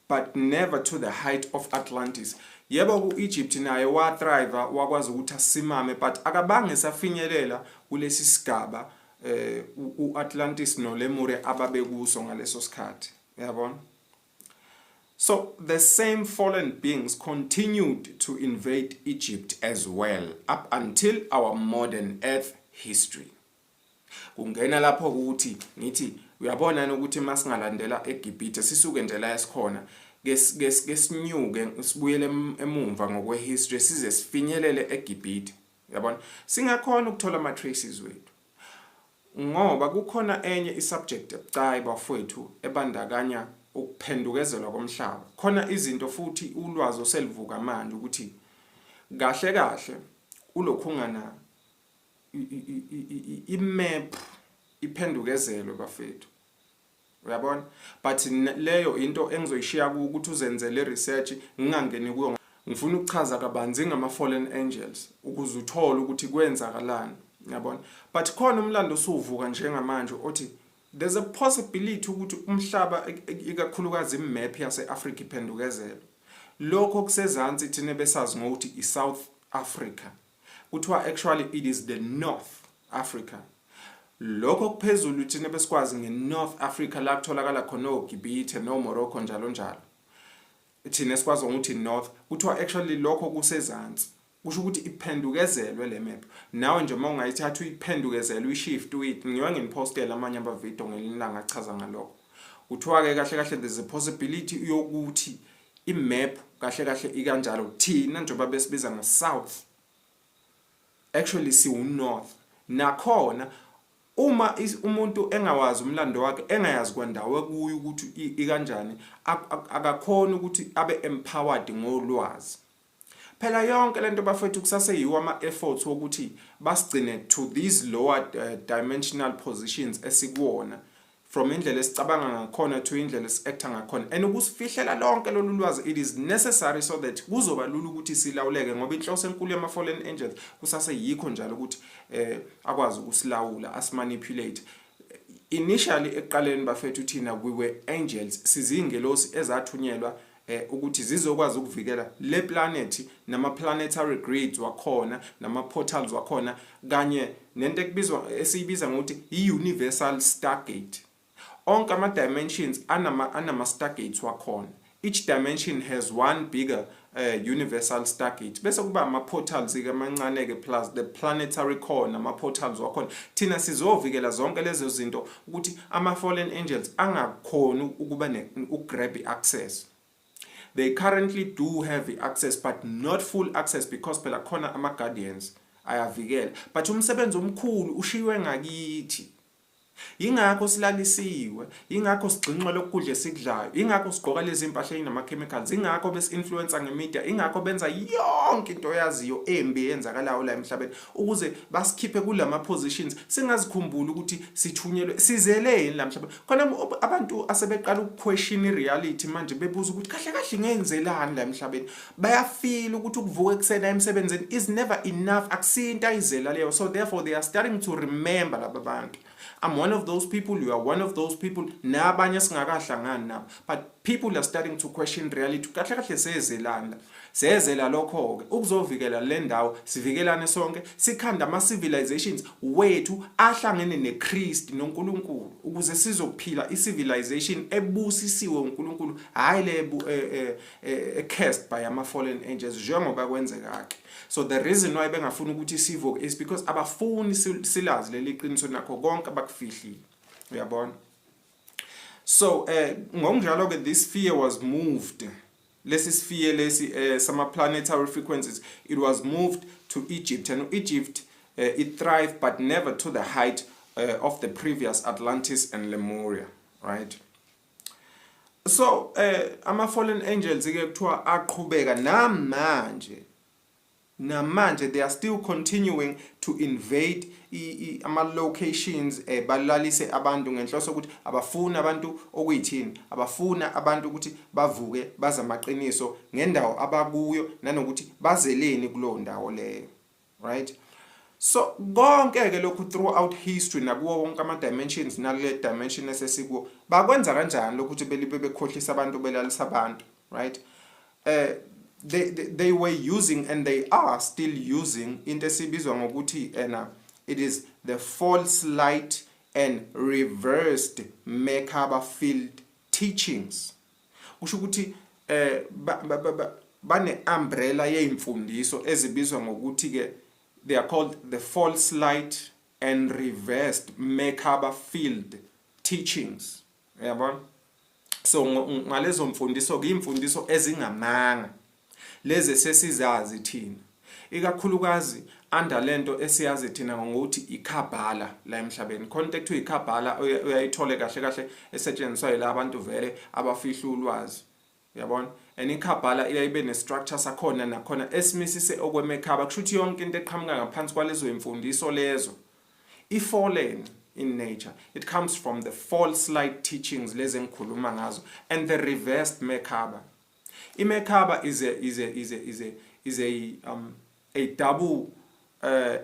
but never to the height of Atlantis. Yebo, ku-Egypt naye wa-thrive, wakwazi ukuthi asimame, but akabange safinyelela kulesi sigaba u-Atlantis noLemuria ababekuso ngaleso sikhathi, uyabona. So the same fallen beings continued to invade Egypt as well up until our modern earth history. Kungena lapho ukuthi ngithi uyabona ukuthi masingalandela eGibhithe, sisuke nje la esikhona, ke sinyuke sibuyele emumva ngokwehistory size sifinyelele eGibhithe, uyabona, singakhona ukuthola ama traces wethu, ngoba kukhona enye isubject ebucayi bafowethu ebandakanya Ukuphendukezelwa komhlaba. Khona izinto futhi ulwazi oselivuka manje ukuthi kahle kahle ulokhungana i-map iphendukezelwe bafethu. Uyabona? But leyo into engizoyishiya kuwe ukuthi uzenzele research ngingangeni kuyo. Ngifuna ukuchaza kabanzi ngama fallen angels ukuze uthole ukuthi kwenzakalani. Uyabona? But khona umlando osuvuka njengamanje othi there's a possibility ukuthi umhlaba, ikakhulukazi imap yase-Africa, iphendukezelwe. Lokho kusezansi thina besazi ngokuthi i-South Africa, kuthiwa actually it is the North Africa. Lokho kuphezulu thina besikwazi nge-North Africa, la kutholakala khona oGibhithe no-Morocco njalo njalo, thina esikwazi ngokuthi North, kuthiwa actually lokho kusezansi. Kusho ukuthi iphendukezelwe le map. Nawe nje uma ungayithatha uyiphendukezele, uyishift, uyithi ngiyoke nginipostele amanye amavidiyo ngelinye ilanga achaza ngalokho. Kuthiwa-ke kahle kahle there's a possibility yokuthi imap kahle kahle ikanjalo, thina njengoba besibiza nge-south, actually siwu-north. Nakhona uma umuntu engawazi umlando wakhe, engayazi kwandawo ekuyo ukuthi ikanjani, akakhona ukuthi abe empowered ngolwazi. Phela yonke lento bafethu kusaseyiwo ama-efforts wokuthi basigcine to these lower dimensional positions esikuwona, from indlela esicabanga ngakhona to indlela esi-acta ngakhona, and ukusifihlela lonke lolu lwazi, it is necessary so that kuzoba lula ukuthi silawuleke, ngoba inhloso enkulu yama-fallen angels kusaseyikho njalo ukuthi akwazi ukusilawula, asimanipulate. Initially, ekuqaleni bafethu, thina we were angels, sizingelosi ezathunyelwa ukuthi zizokwazi ukuvikela le planet nama planetary grids wakhona, nama portals wakhona, kanye nento ekubizwa, esiyibiza ngokuthi i-universal stargate. Onke ama dimensions anama stargates wakhona. Each dimension has one bigger universal stargate, bese kuba ama portals ke amancane ke, plus the planetary core nama portals wakhona. Thina sizovikela zonke lezo zinto ukuthi ama fallen angels angakhoni ukuba ukugrab access. They currently do have the access, but not full access, because phela khona ama guardians ayavikela, but umsebenzi omkhulu ushiywe ngakithi. Yingakho silalisiwe, yingakho sigxinxwa lokudla esikudlayo, ingakho sigqoka lezi mpahla ezinama-chemicals, ingakho besi-influencer ngemedia, ingakho benza yonke into oyaziyo embi eyenzakalayo la emhlabeni, ukuze basikhiphe kulama positions, singazikhumbuli ukuthi sithunyelwe sizeleni la mhlabeni. Khona abantu asebeqala ukuquestion i-reality manje, bebuza ukuthi kahle kahle ngenzelani la emhlabeni. Bayafeel ukuthi ukuvuka ekuseni emsebenzini is never enough, akusinto ayizela leyo. So therefore they are starting to remember laba bantu. I'm one of those people, you are one of those people, nabanye singakahlangani nabo, but people are starting to question reality: kahle kahle sezelani la? Sezela lokho-ke ukuzovikela le ndawo, sivikelane sonke, sikhanda ama-civilizations wethu ahlangene neChrist noNkulunkulu, ukuze sizophila i-civilization ebusisiwe uNkulunkulu, hhayi le cursed by ama-fallen angels njengoba kwenzeka-ke. So the reason why bengafuni ukuthi sivuke is because abafuni silazi leli qiniso nakho konke abakufihlile, uyabona? So ngokunjalo ke, this sphere was moved, lesi sphere lesi sama planetary frequencies, it was moved to Egypt, and Egypt, it thrived, but never to the height of the previous Atlantis and Lemuria, right? So ama fallen angels ke kuthiwa aqhubeka namanje. Namanje they are still continuing to invade ama locations, balalise abantu ngenhloso ukuthi abafuna abantu okuyithini, abafuna abantu ukuthi bavuke baze amaqiniso ngendawo abakuyo nanokuthi bazeleni kulowo ndawo leyo, right? So konke ke lokhu throughout history nakuwo wonke ama dimensions, nale dimension esesikuwo, bakwenza kanjani lokhu ukuthi belibe bekhohlisa abantu, belalisa abantu, right? They were using and they are still using into esibizwa ngokuthi ena it is the false light and reversed Merkaba field teachings. Kusho ukuthi bane umbrella yeimfundiso ezibizwa ngokuthi ke they are called the false light and reversed Merkaba field teachings, uyabona? So ngalezo mfundiso ke, imfundiso ezingamanga lezi sesizazi thina, ikakhulukazi Under lento esiyazi thina ngokuthi ikhabhala la emhlabeni, khona into ekuthiwa ikhabhala, uyayithole kahle kahle esetshenziswa yila abantu vele abafihla ulwazi, uyabona. And ikhabhala iyayibe ne-structure sakhona nakhona esimisise okwemekhaba. Kusho ukuthi yonke into eqhamuka ngaphansi kwalezo imfundiso lezo i-fallen in nature. It comes from the false light teachings lezi engikhuluma ngazo and the reversed Merkaba. Imerkaba is a double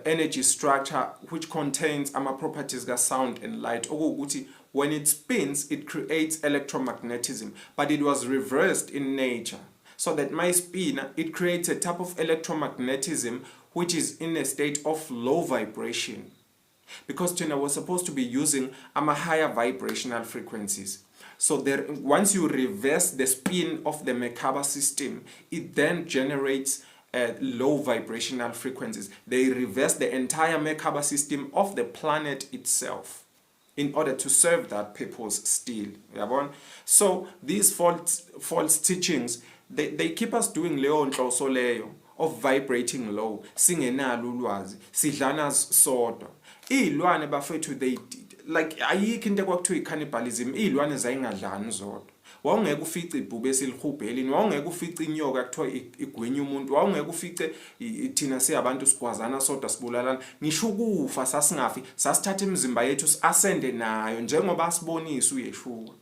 energy structure which contains ama properties ka sound and light, okuwukuthi when it spins, it creates electromagnetism, but it was reversed in nature so that mayispina, it creates a type of electromagnetism which is in a state of low vibration, because thina was supposed to be using ama higher vibrational frequencies. So there, once you reverse the spin of the Merkaba system, it then generates low vibrational frequencies. They reverse the entire Merkaba system of the planet itself in order to serve that purpose still, uyabona. So these false teachings, they keep us doing leyo nhloso leyo of vibrating low, singenalo ulwazi, sidlana sodwa. Izilwane, bafethu, they like, ayikho into ekwakuthiwa i-cannibalism. Izilwane zayingadlani zodwa. Wawungeke ufice ibhubesi lihubhelini, wawungeke ufice inyoka kuthiwa igwinya umuntu, wawungeke ufice thina siyabantu sigwazana sodwa, sibulalana. Ngisho ukufa sasingafi, sasithatha imizimba yethu asende nayo njengoba asibonisa uYeshua.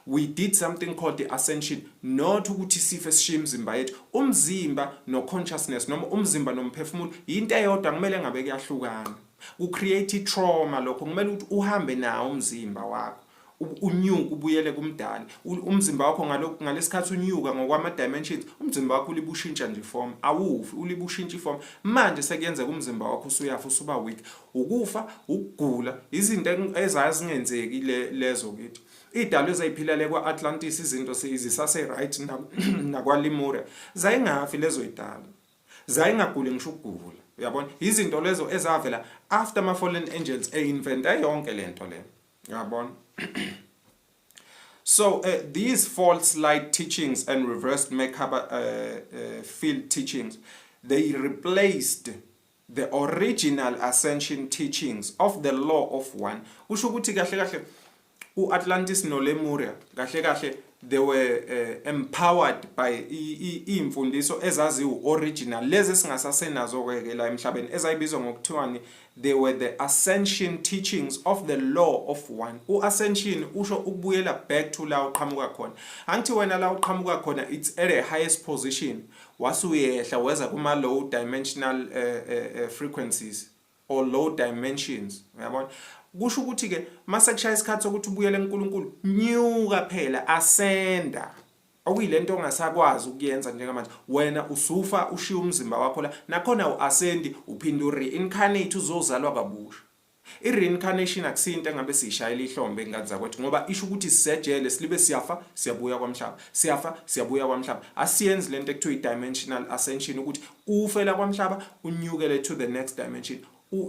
We did something called the ascension, not ukuthi sife sishiye imizimba yethu. Umzimba no consciousness, noma umzimba nomphefumulo, into eyodwa. Kumele ngabe kuyahlukana, ku-create trauma lokho. Kumele ukuthi uhambe nawo umzimba wakho, unyuke ubuyele kumdali. Umzimba wakho ngalokhu ngalesikhathi unyuka ngokwama dimensions, umzimba wakho ulibe ushintsha nje form, awufi, ulibe ushintsha iform. Manje sekuyenzeka umzimba wakho usuyafa, usuba weak. Ukufa, ukugula, izinto ezazingenzeki lezo kithi. Idalo ezayiphilele kwa-Atlantis, izinto zisase right nakwa-Lemuria, zayingafi lezo idalo, zayingaguli ngisho ukugula, uyabona. Izinto lezo ezavela after ama fallen angels e-invente yonke lento le, uyabona. So these false light teachings and reversed Merkaba field teachings, they replaced the original ascension teachings of the law of one. Kusho ukuthi kahle kahle uAtlantis noLemuria, kahle kahle they were empowered by iy'mfundiso ezaziwu original, lezi esingasasenazo ke la emhlabeni, ezayibizwa ngokuthiwani? They were the ascension teachings of the law of one. U-ascension usho ukubuyela back to la uqhamuka khona. Angithi wena la uqhamuka khona, it's at a highest position, wasuyehla weza kuma low dimensional frequencies or low dimensions, uyabona. Kusho ukuthi ke mase kushaya isikhathi sokuthi ubuyele kuNkulunkulu, nyuka phela, ascenda, okuyilento ongasakwazi ukuyenza njengamanje. Wena usufa, ushiya umzimba wakho la, nakhona uascendi, uphinde ureincarnate, uzozalwa kabusha. I-reincarnation akusinto engabe siyishayela ihlombe, ingane zakwethu, ngoba isho ukuthi sisejele, silibe siyafa, siyabuya kwamhlaba, siyafa, siyabuya kwamhlaba. Asiyenzi lento ekuthiwa i-dimensional ascension, ukuthi ufela kwamhlaba unyukele to the next dimension.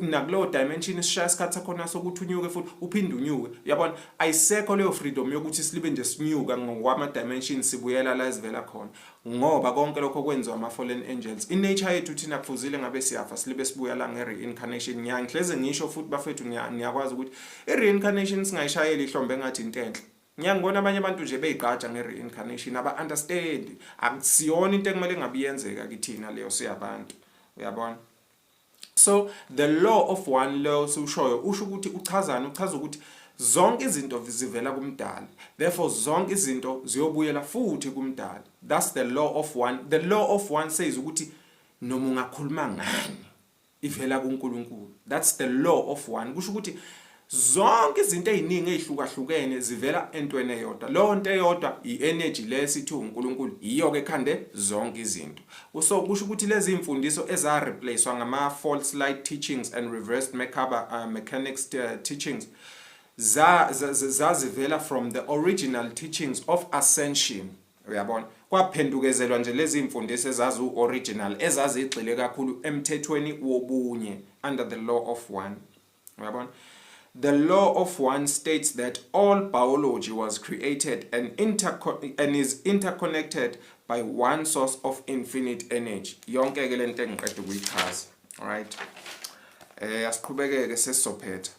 Nakuleyo dimension isishaya isikhathi sakhona sokuthi unyuke futhi, uphinde unyuke, uyabona. Ayisekho leyo freedom yokuthi silibe nje sinyuka ngokwama dimensions, sibuyela la esivela khona, ngoba konke lokho kwenziwa ama fallen angels. In nature yethu thina kufuzile ngabe siyafa, silibe sibuya la nge-reincarnation. Ngiyangihleze ngisho futhi, bafethu, ngiyakwazi ukuthi i-reincarnation singayishayeli ihlombe engathi into enhle. Ngiyangibona abanye abantu nje beyigqaja nge-reincarnation, aba-understand. Akusiyona into ekumele ngabe iyenzeka kithina leyo siyabantu, uyabona. So the law of one law siwushoyo usho ukuthi uchazani? Uchaza ukuthi zonke izinto zivela kumdali, therefore zonke izinto ziyobuyela futhi kumdali. That's the law of one. The law of one says ukuthi noma ungakhuluma ngani, ivela kuNkulunkulu. That's the law of one. Kusho ukuthi zonke izinto eziningi ezihlukahlukene zivela entweni eyodwa. Leyo nto eyodwa i-energy le sithi uNkulunkulu, iyo ke ekhande zonke izinto. So kusho ukuthi lezi imfundiso eza replacewa ngama false light teachings and reversed Merkaba mechanics teachings zazivela from the original teachings of ascension, uyabona. Kwaphendukezelwa nje lezi imfundiso ezazi-original, ezazigxile kakhulu emthethweni wobunye under the law of one, uyabona. The law of one states that all biology was created and is interconnected by one source of infinite energy. Yonke ke lento engiqeda ukuyichaza. Alright, asiqhubekeke, sesizophetha.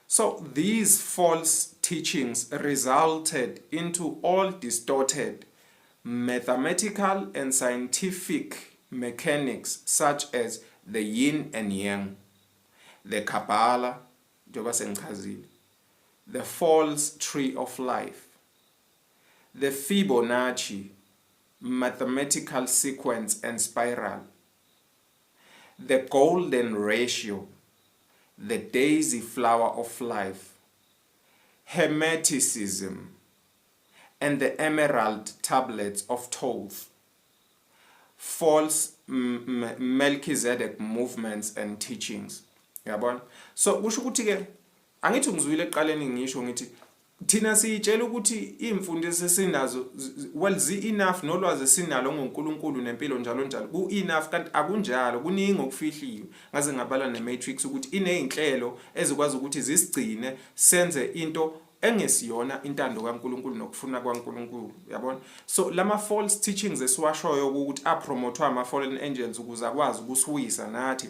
So these false teachings resulted into all distorted mathematical and scientific mechanics such as the yin and yang, the Kabbalah, njengoba sengichazile, the false tree of life, the Fibonacci mathematical sequence and spiral, the golden ratio, the daisy flower of life, Hermeticism, and the emerald tablets of Thoth, false Melchizedek movements and teachings. Yabona? So kusho ukuthi ke, angithi ngizwile ekuqaleni ngisho ngithi thina siyitshela ukuthi imfundiso esinazo, well, zi enough, nolwazi esinalo ngoNkulunkulu nempilo njalo njalo ku enough, kanti akunjalo, kuningi okufihliwe. Ngaze ngabala ne-matrix ukuthi inezinhlelo ezikwazi ukuthi zisigcine senze into engesiyona intando kaNkulunkulu nokufuna kwaNkulunkulu, uyabona? So lama false teachings esiwashoyo ukuthi apromothwa ama fallen angels ukuze akwazi ukusiwisa nathi,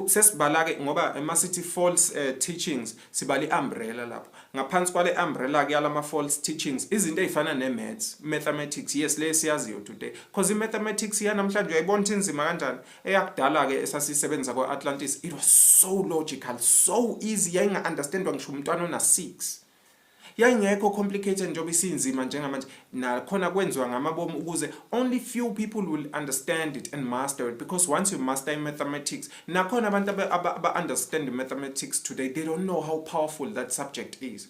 sesibala ke, ngoba emasithi false teachings sibala iumbrella lapho. Ngaphansi kwale umbrella ke yalama false teachings, izinto ezifana ne-maths, mathematics, yes, le siyaziyo today, because i-mathematics yanamhlanje uyayibona ukuthi inzima kanjani. Eyakudala ke esasisebenzisa kwa-Atlantis, it was so logical, so easy, yayinga-understandwa ngisho umntwana ona-6, yayingekho complicated njengoba isinzima njengamanje. Nakhona kwenziwa ngamabomu ukuze only few people will understand it and master it, because once you master mathematics, nakhona abantu aba-understand mathematics today, they don't know how powerful that subject is.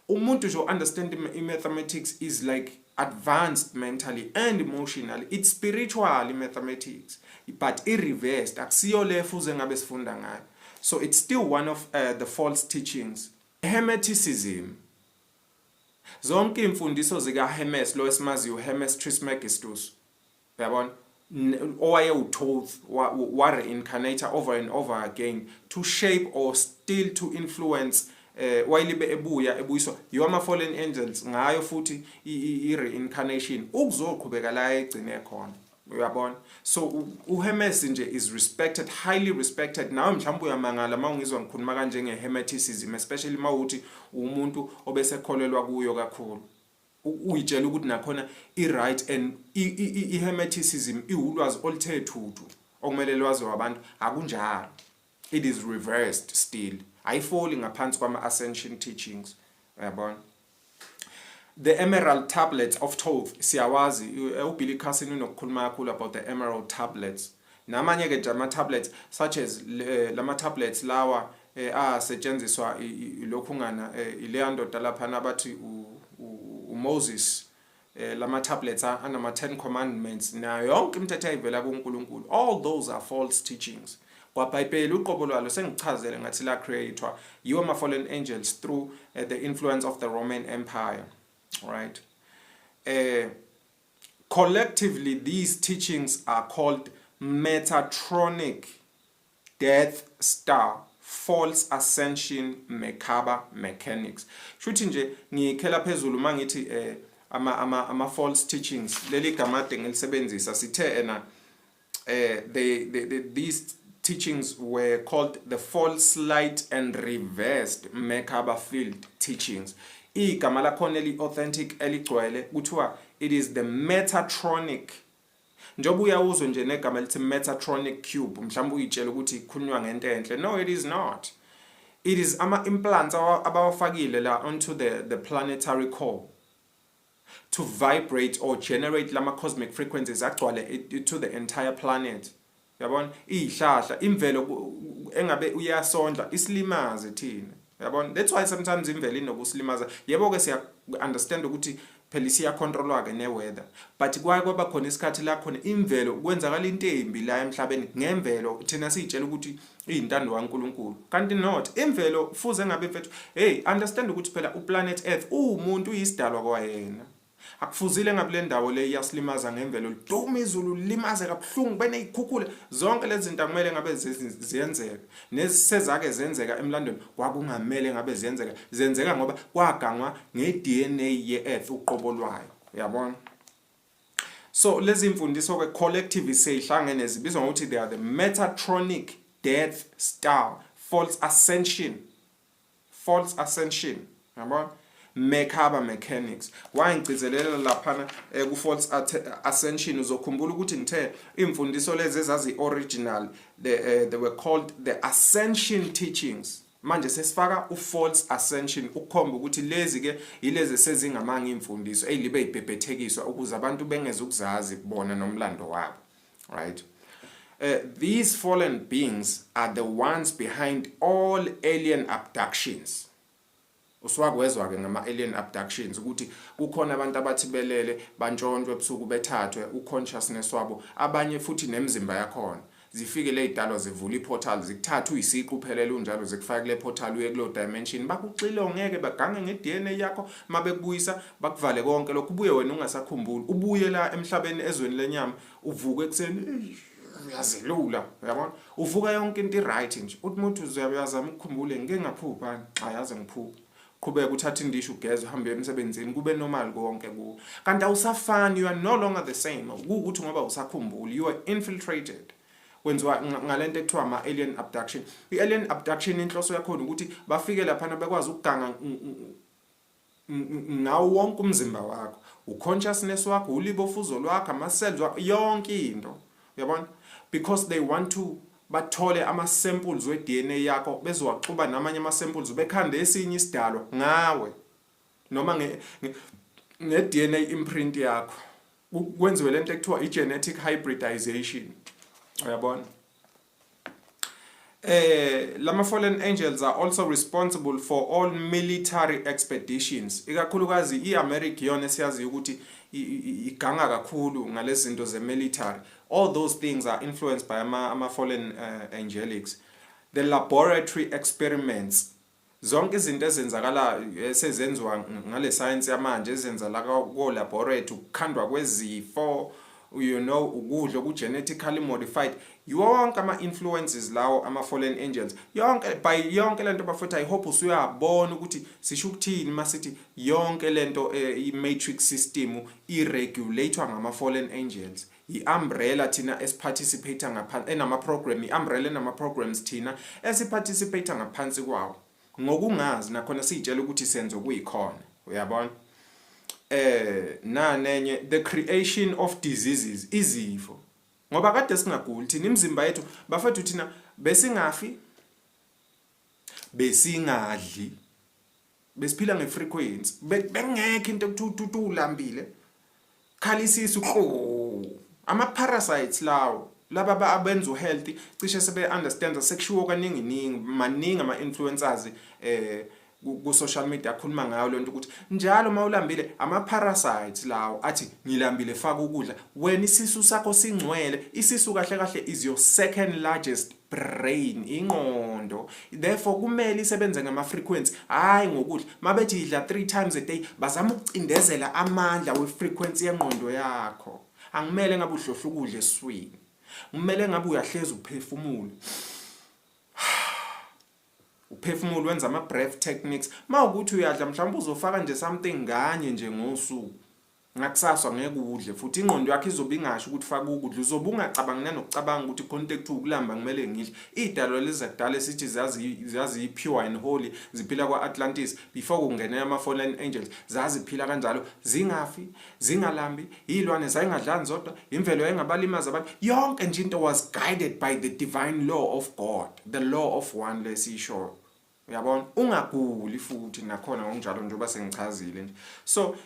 Umuntu nje understand i-mathematics is like advanced mentally and emotionally. It's spiritual mathematics, but i-reversed, akusiyo le fuze ngabe sifunda ngayo. So it's still one of the false teachings. Hermeticism, zonke imfundiso zika Hermes lo esimaziyo, Hermes Trismegistus, uyabona, owaye uThoth, wa reincarnate over and over again to shape or still to influence, wayelibe ebuya ebuyiswa yiwo ama fallen angels ngayo futhi i reincarnation ukuzoqhubeka la egcine khona, uyabona? So uHermes nje is respected, highly respected. Nawe mhlawumbe uyamangala uma ungizwa ngikhuluma kanje ngehermeticism, especially mawuthi umuntu obesekholelwa kuyo kakhulu, uyitshela ukuthi nakhona i-right, and i-hermeticism iwulwazi oluthe thuthu okumele lwaziwe abantu. Akunjalo, it is reversed still, ayifoli ngaphansi kwama-ascension teachings, uyabona? The emerald tablets of Thoth siyawazi, uBilly Carson unokukhuluma kakhulu about the emerald tablets, namanye ke nje ama tablets such as lama tablets lawa asetshenziswa lokhu ngana ileya ndoda laphana abathi uMoses, lama tablets anama 10 commandments nayo yonke imithetho ayivela kuNkulunkulu. All those are false teachings. KwaBhayibheli uqobo lwalo sengichazele ngathi la createwa yiwo ama fallen angels through the influence of the Roman Empire, right? Collectively these teachings are called Metatronic Death Star False Ascension Merkaba Mechanics. Shuthi nje ngiyikhela phezulu mangithi ama false teachings, leli gama ade ngilisebenzisa, sithe ena these teachings were called the false light and reversed Merkaba field teachings. Igama lakhona eli authentic eligcwele kuthiwa it is the Metatronic. Njengoba uyawuzwe nje negama elithi Metatronic cube, mhlawumbe uyitshela ukuthi ikhulunywa ngento enhle. No, it is not. It is ama implants abawafakile la onto the planetary core to vibrate or generate lama cosmic frequencies agcwale to the entire planet, yabona? Izihlahla, imvelo engabe uyasondla isilimaze thina, yabona? That's why sometimes imvelo inokusilimaza. Yebo ke, siya understand ukuthi phela isiya controlwa ke ne weather, but kwaye kwaba khona isikhathi la khona imvelo kwenzakala into embi la emhlabeni ngemvelo, thina siyitshela ukuthi iyintando kaNkuluNkulu, kanti not. Imvelo fuze ngabe, mfethu, hey, understand ukuthi phela uplanet Earth uwumuntu, uyisidalwa kwayena, akufuzile ngabe le ndawo le iyasilimaza ngemvelo, liduma izulu limaze kabuhlungu, beneyikhukhula, zonke lezi zinto akumele ngabe ziyenzeka. Nezisezake zenzeka emlandweni, kwakungamele ngabe ziyenzeka, zenzeka ngoba kwagangwa nge-DNA ye-Earth uqobo lwayo, uyabona? So lezi mfundiso ke collective seyihlangene zibizwa ngokuthi they are the Metatronic Death Star false ascension, false ascension, yabona, Merkaba mechanics. Why ngigcizelela laphana ku false ascension? Uzokhumbula ukuthi ngithe imfundiso lezi ezazi original, they were called the ascension teachings. Manje sesifaka u-false ascension ukukhomba ukuthi lezi ke yilezi sezingamanga imfundiso eyilibe ibhebhethekiswa ukuze abantu bengeze ukuzazi bona nomlando wabo, right? These fallen beings are the ones behind all alien abductions. Usuwakwezwa ke ngama alien abductions ukuthi kukhona abantu abathi belele bantshontshwe ebusuku, bethathwe uconsciousness wabo, abanye futhi nemizimba yakhona. Zifike le idalwa, zivula iportal, zikuthatha uyisiqu uphelele unjalo, zikufaka kule portal, uye kulo dimension, bakuxilongeke, bagange nge-DNA yakho. Mabekubuyisa bakuvale konke lokho, ubuye wena ungasakhumbuli, ubuye la emhlabeni, ezweni lenyama, uvuke ekuseni uyazelula, uyabona, uvuka yonke into i-right nje. Uthi umuntu uyazama ukukhumbula, ngike ngaphupha, ayaze ngiphupha. Qhubeka uthathe indishi, ugeze, uhambe emsebenzini, kube normal konke kuwo, kanti awusafani, you are no longer the same. Kuwukuthi ngoba usakhumbuli, you are infiltrated, kwenziwa ngalento ekuthiwa ama-alien abduction. I-alien abduction, inhloso yakhona ukuthi bafike laphana bekwazi ukuganga ngawo wonke umzimba wakho, uconsciousness wakho, ulibofuzo lwakho, ama-cells wakho, yonke into, uyabona, because they want to bathole ama-samples we-DNA yakho, bezowaxuba namanye ama-samples, bekhande esinye isidalwa ngawe noma nge-DNA imprint yakho, kwenziwe lento ekuthiwa i-genetic hybridization, uyabona. Lama fallen angels are also responsible for all military expeditions, ikakhulukazi iAmerica, iyona esiyaziyo ukuthi iganga kakhulu ngalezi zinto ze-military. All those things are influenced by ama fallen angelics. The laboratory experiments, zonke izinto ezenzakala, esezenziwa ngale science yamanje, ezenza la ko laboratory, ukukhandwa kwezifo, ukudla oku genetically modified, yonke ama influences lawo ama fallen angels, yonke by yonke lento bafethu. I hope usuyabona ukuthi sisho ukuthini masithi yonke lento, i matrix system iregulatewa ngama fallen angels, i-umbrella thina esiparticipate ngaphansi enama program, i-umbrella enama programs thina esiparticipate ngaphansi kwawo ngokungazi, nakhona siyitshela ukuthi senze okuyikhona, uyabona. Nanenye, the creation of diseases, izifo, ngoba kade singaguli thina, imizimba yethu bafethu, thina besingafi, besingadli, besiphila ngefrequency. Bengekho into ekuthiwa ulambile, khala isisu qho. Ama parasites lawo, laba abenza uhealth cishe sebe understand, sekushiwo kaningi ningi, maningi ama influencers ku social media akhuluma ngayo lento, ukuthi njalo mawulambile ama parasites lawo athi ngilambile, faka ukudla. Wena isisu sakho singcwele, isisu kahle kahle is your second largest brain, ingqondo, therefore kumele isebenze ngama frequency, hayi ngokudla. Mabethi idla 3 times a day, bazama ukucindezela amandla we frequency yengqondo yakho. Angimele ngabe uhlohla ukudla eswini, kumele ngabe uyahleza uphefumula, uphefumulo, wenza ama breath techniques. Mawukuthi uyadla, mhlawumbe uzofaka nje something nganye nje ngosuku, ngakusasa ngeke udle futhi. Ingqondo yakho izobe ingasho ukuthi faka ukudla, uzobe ungacabangi nanokucabanga ukuthi khona into ekuthiwa ukulamba, kumele ngidle. Iy'dalwa lezi zakudala esithi zazi pure and holy, ziphila kwa-Atlantis before kungene ama-fallen angels, zaziphila kanjalo, zingafi, zingalambi, iy'lwane zayingadlani zodwa, imvelo yayingabalimazi abantu, yonke nje into was guided by the divine law of God, the law of one lesiyishoyo, uyabona. Ungaguli futhi nakhona ngokunjalo, njengoba sengichazile nje. So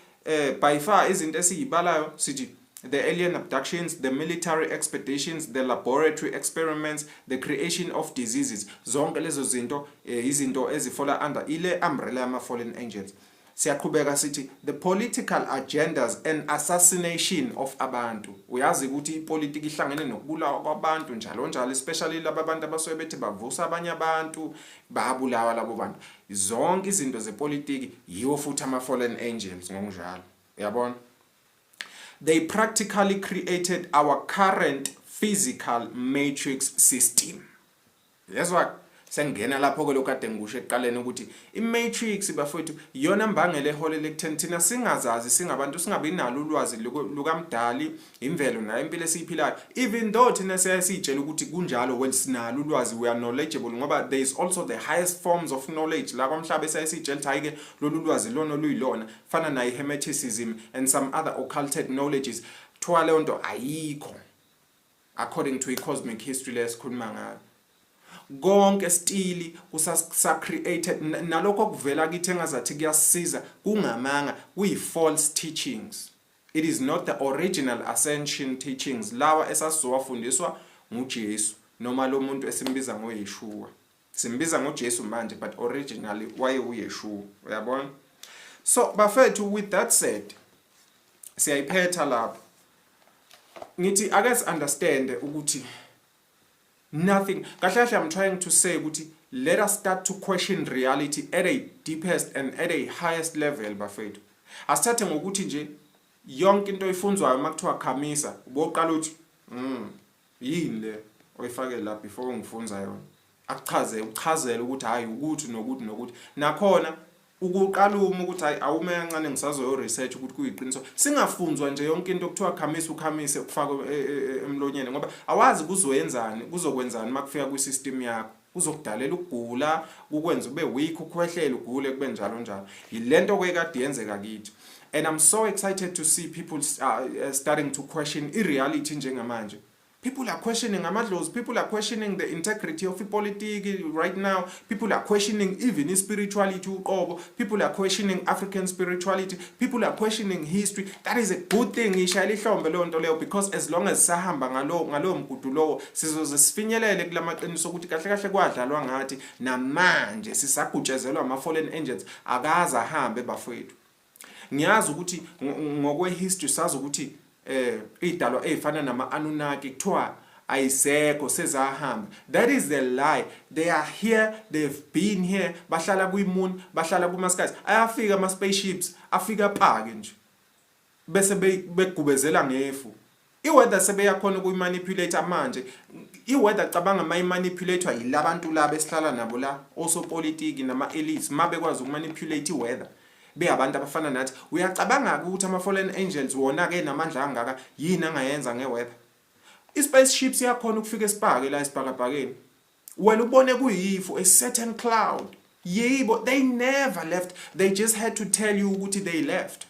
by far izinto esiyibalayo sithi the alien abductions, the military expeditions, the laboratory experiments, the creation of diseases, zonke lezo zinto izinto ezifola under ile umbrella yama fallen angels. Siyaqhubeka sithi the political agendas and assassination of abantu. Uyazi ukuthi ipolitiki ihlangene nokubulawa kwabantu njalo njalo, especially laba bantu abasuke bethi bavusa abanye abantu, bayabulawa labo bantu. Zonke izinto zepolitiki yiwo futhi ama fallen angels ngokunjalo, uyabona. They practically created our current physical matrix system, yezwa. Sengingena lapho-ke lokhu kade ngikusho ekuqaleni ukuthi i-matrix bafowethu iyona mbangela eholela ekutheni thina singazazi singabantu, singabi nalo ulwazi lukaMdali, imvelo nayo impilo esiyiphilayo. Even though thina siyaye siyitshela ukuthi kunjalo, well, sinalo ulwazi, we are knowledgeable, ngoba there is also the highest forms of knowledge la kwamhlaba esiyaye siyitshela ukuthi hhayi-ke lolu lwazi lona oluyilona, fana nayo i-hermeticism and some other occulted knowledges. Kuthiwa leyo nto ayikho according to i-cosmic history le esikhuluma ngayo. Konke still kusa created nalokho okuvela kithi engazathi kuyasisiza kungamanga, kuyi-false teachings. It is not the original ascension teachings lawa esasizowafundiswa nguJesu noma lo muntu esimbiza ngoYeshua. Simbiza ngoJesu manje, but originally waye uYeshua, uyabona? So bafethu, with that said, siyayiphetha lapho. Ngithi ake si-understand ukuthi nothing, kahle kahle I'm trying to say ukuthi let us start to question reality at a deepest and at a highest level bafethu. Asithathe ngokuthi nje yonke into oyifunzwayo uma kuthiwa khamisa, uboqala uthi yini le oyifake la before ungifunza yona, akuchaze, uchazele ukuthi hayi ukuthi nokuthi nokuthi. Nakhona ukuqala uma ukuthi hayi, awume kancane, ngisazoyo research ukuthi kuyiqiniso. Singafunzwa nje yonke into kuthiwa khamisa, ukhamise, ukufake emlonyeni, ngoba awazi kuzoyenzani, kuzokwenzani makufika kwi-system yakho. Kuzokudalela ukugula, kukwenza ube weak, ukhwehlele, ugule, kube njalo njalo. Yilento ke kade yenzeka kithi, and I'm so excited to see people starting to question i-reality. Njengamanje people are questioning amadlozi, people are questioning the integrity of ipolitiki right now, people are questioning even spirituality uqobo, people are questioning African spirituality, people are questioning history. That is a good thing. Ngishayela ihlombe leyo nto leyo, because as long as sahamba ngalo mgudu lowo, sizoze sifinyelele kulamaqiniso ukuthi kahle kahle kwadlalwa ngathi. Namanje sisagutshezelwa ama fallen angels, akaze ahambe bafowethu. Ngiyazi ukuthi ngokwe-history sazi ukuthi idalwa ezifana nama Anunnaki kuthiwa ayisekho, sezahamba. That is the lie. They are here, they've been here. Bahlala kwi-moon, bahlala kuma skies. Ayafika ama spaceships, afika apake nje bese begubezela ngefu. I-weather sebeyakhona ukuyimanipulate manje i-weather. Cabanga mayimanipulatewa yilabantu laba esihlala nabo la, osopolitiki nama-elites, mabekwazi ukumanipulate i-weather beyabantu abafana nathi, uyacabanga ukuthi ama-fallen angels wona-ke namandla angaka yini angayenza nge-weather? I-spaceship siyakhona ukufika esipake la esibhakabhakeni, wena ubone kuyifu, a certain cloud. Yibo, they never left. They just had to tell you ukuthi they left,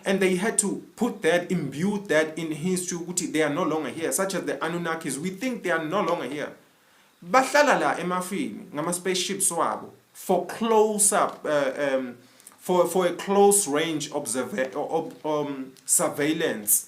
and they had to put that, imbue that in history ukuthi they are no longer here, such as the Anunnakis. We think they are no longer here. Bahlala la emafini ngama spaceships wabo for close up for a close range surveillance.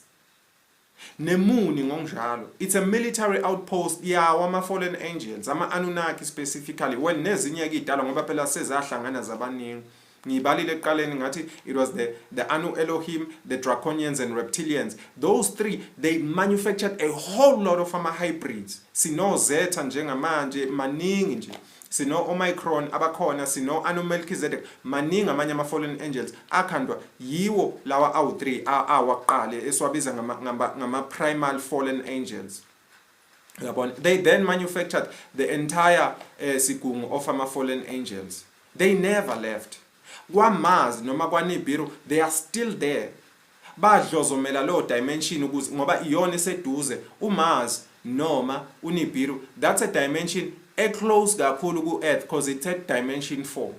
Nemuni ngokunjalo, it's a military outpost yawo ama fallen angels, ama Anunnaki specifically, well, nezinye ke idalwa, ngoba phela sezahlangana zabaningi. Ngibalile ekuqaleni ngathi it was the Anu Elohim, the Draconians and Reptilians. Those three, they manufactured a whole lot of ama hybrids. Sino Zeta njengamanje, maningi nje, sino Omicron abakhona, sino Anu Melchizedek, maningi amanye ama fallen angels akhandwa yiwo lawa awu3 awakuqala esiwabiza ngama primal fallen angels, uyabona? They then manufactured the entire sigungu of ama fallen angels. They never left. KwaMars noma kwaNibiru, they are still there. Badlozomela lo dimension ukuze, ngoba iyona eseduze, uMars noma uNibiru, that's a dimension eclose kakhulu ku-Earth because it's at dimension 4.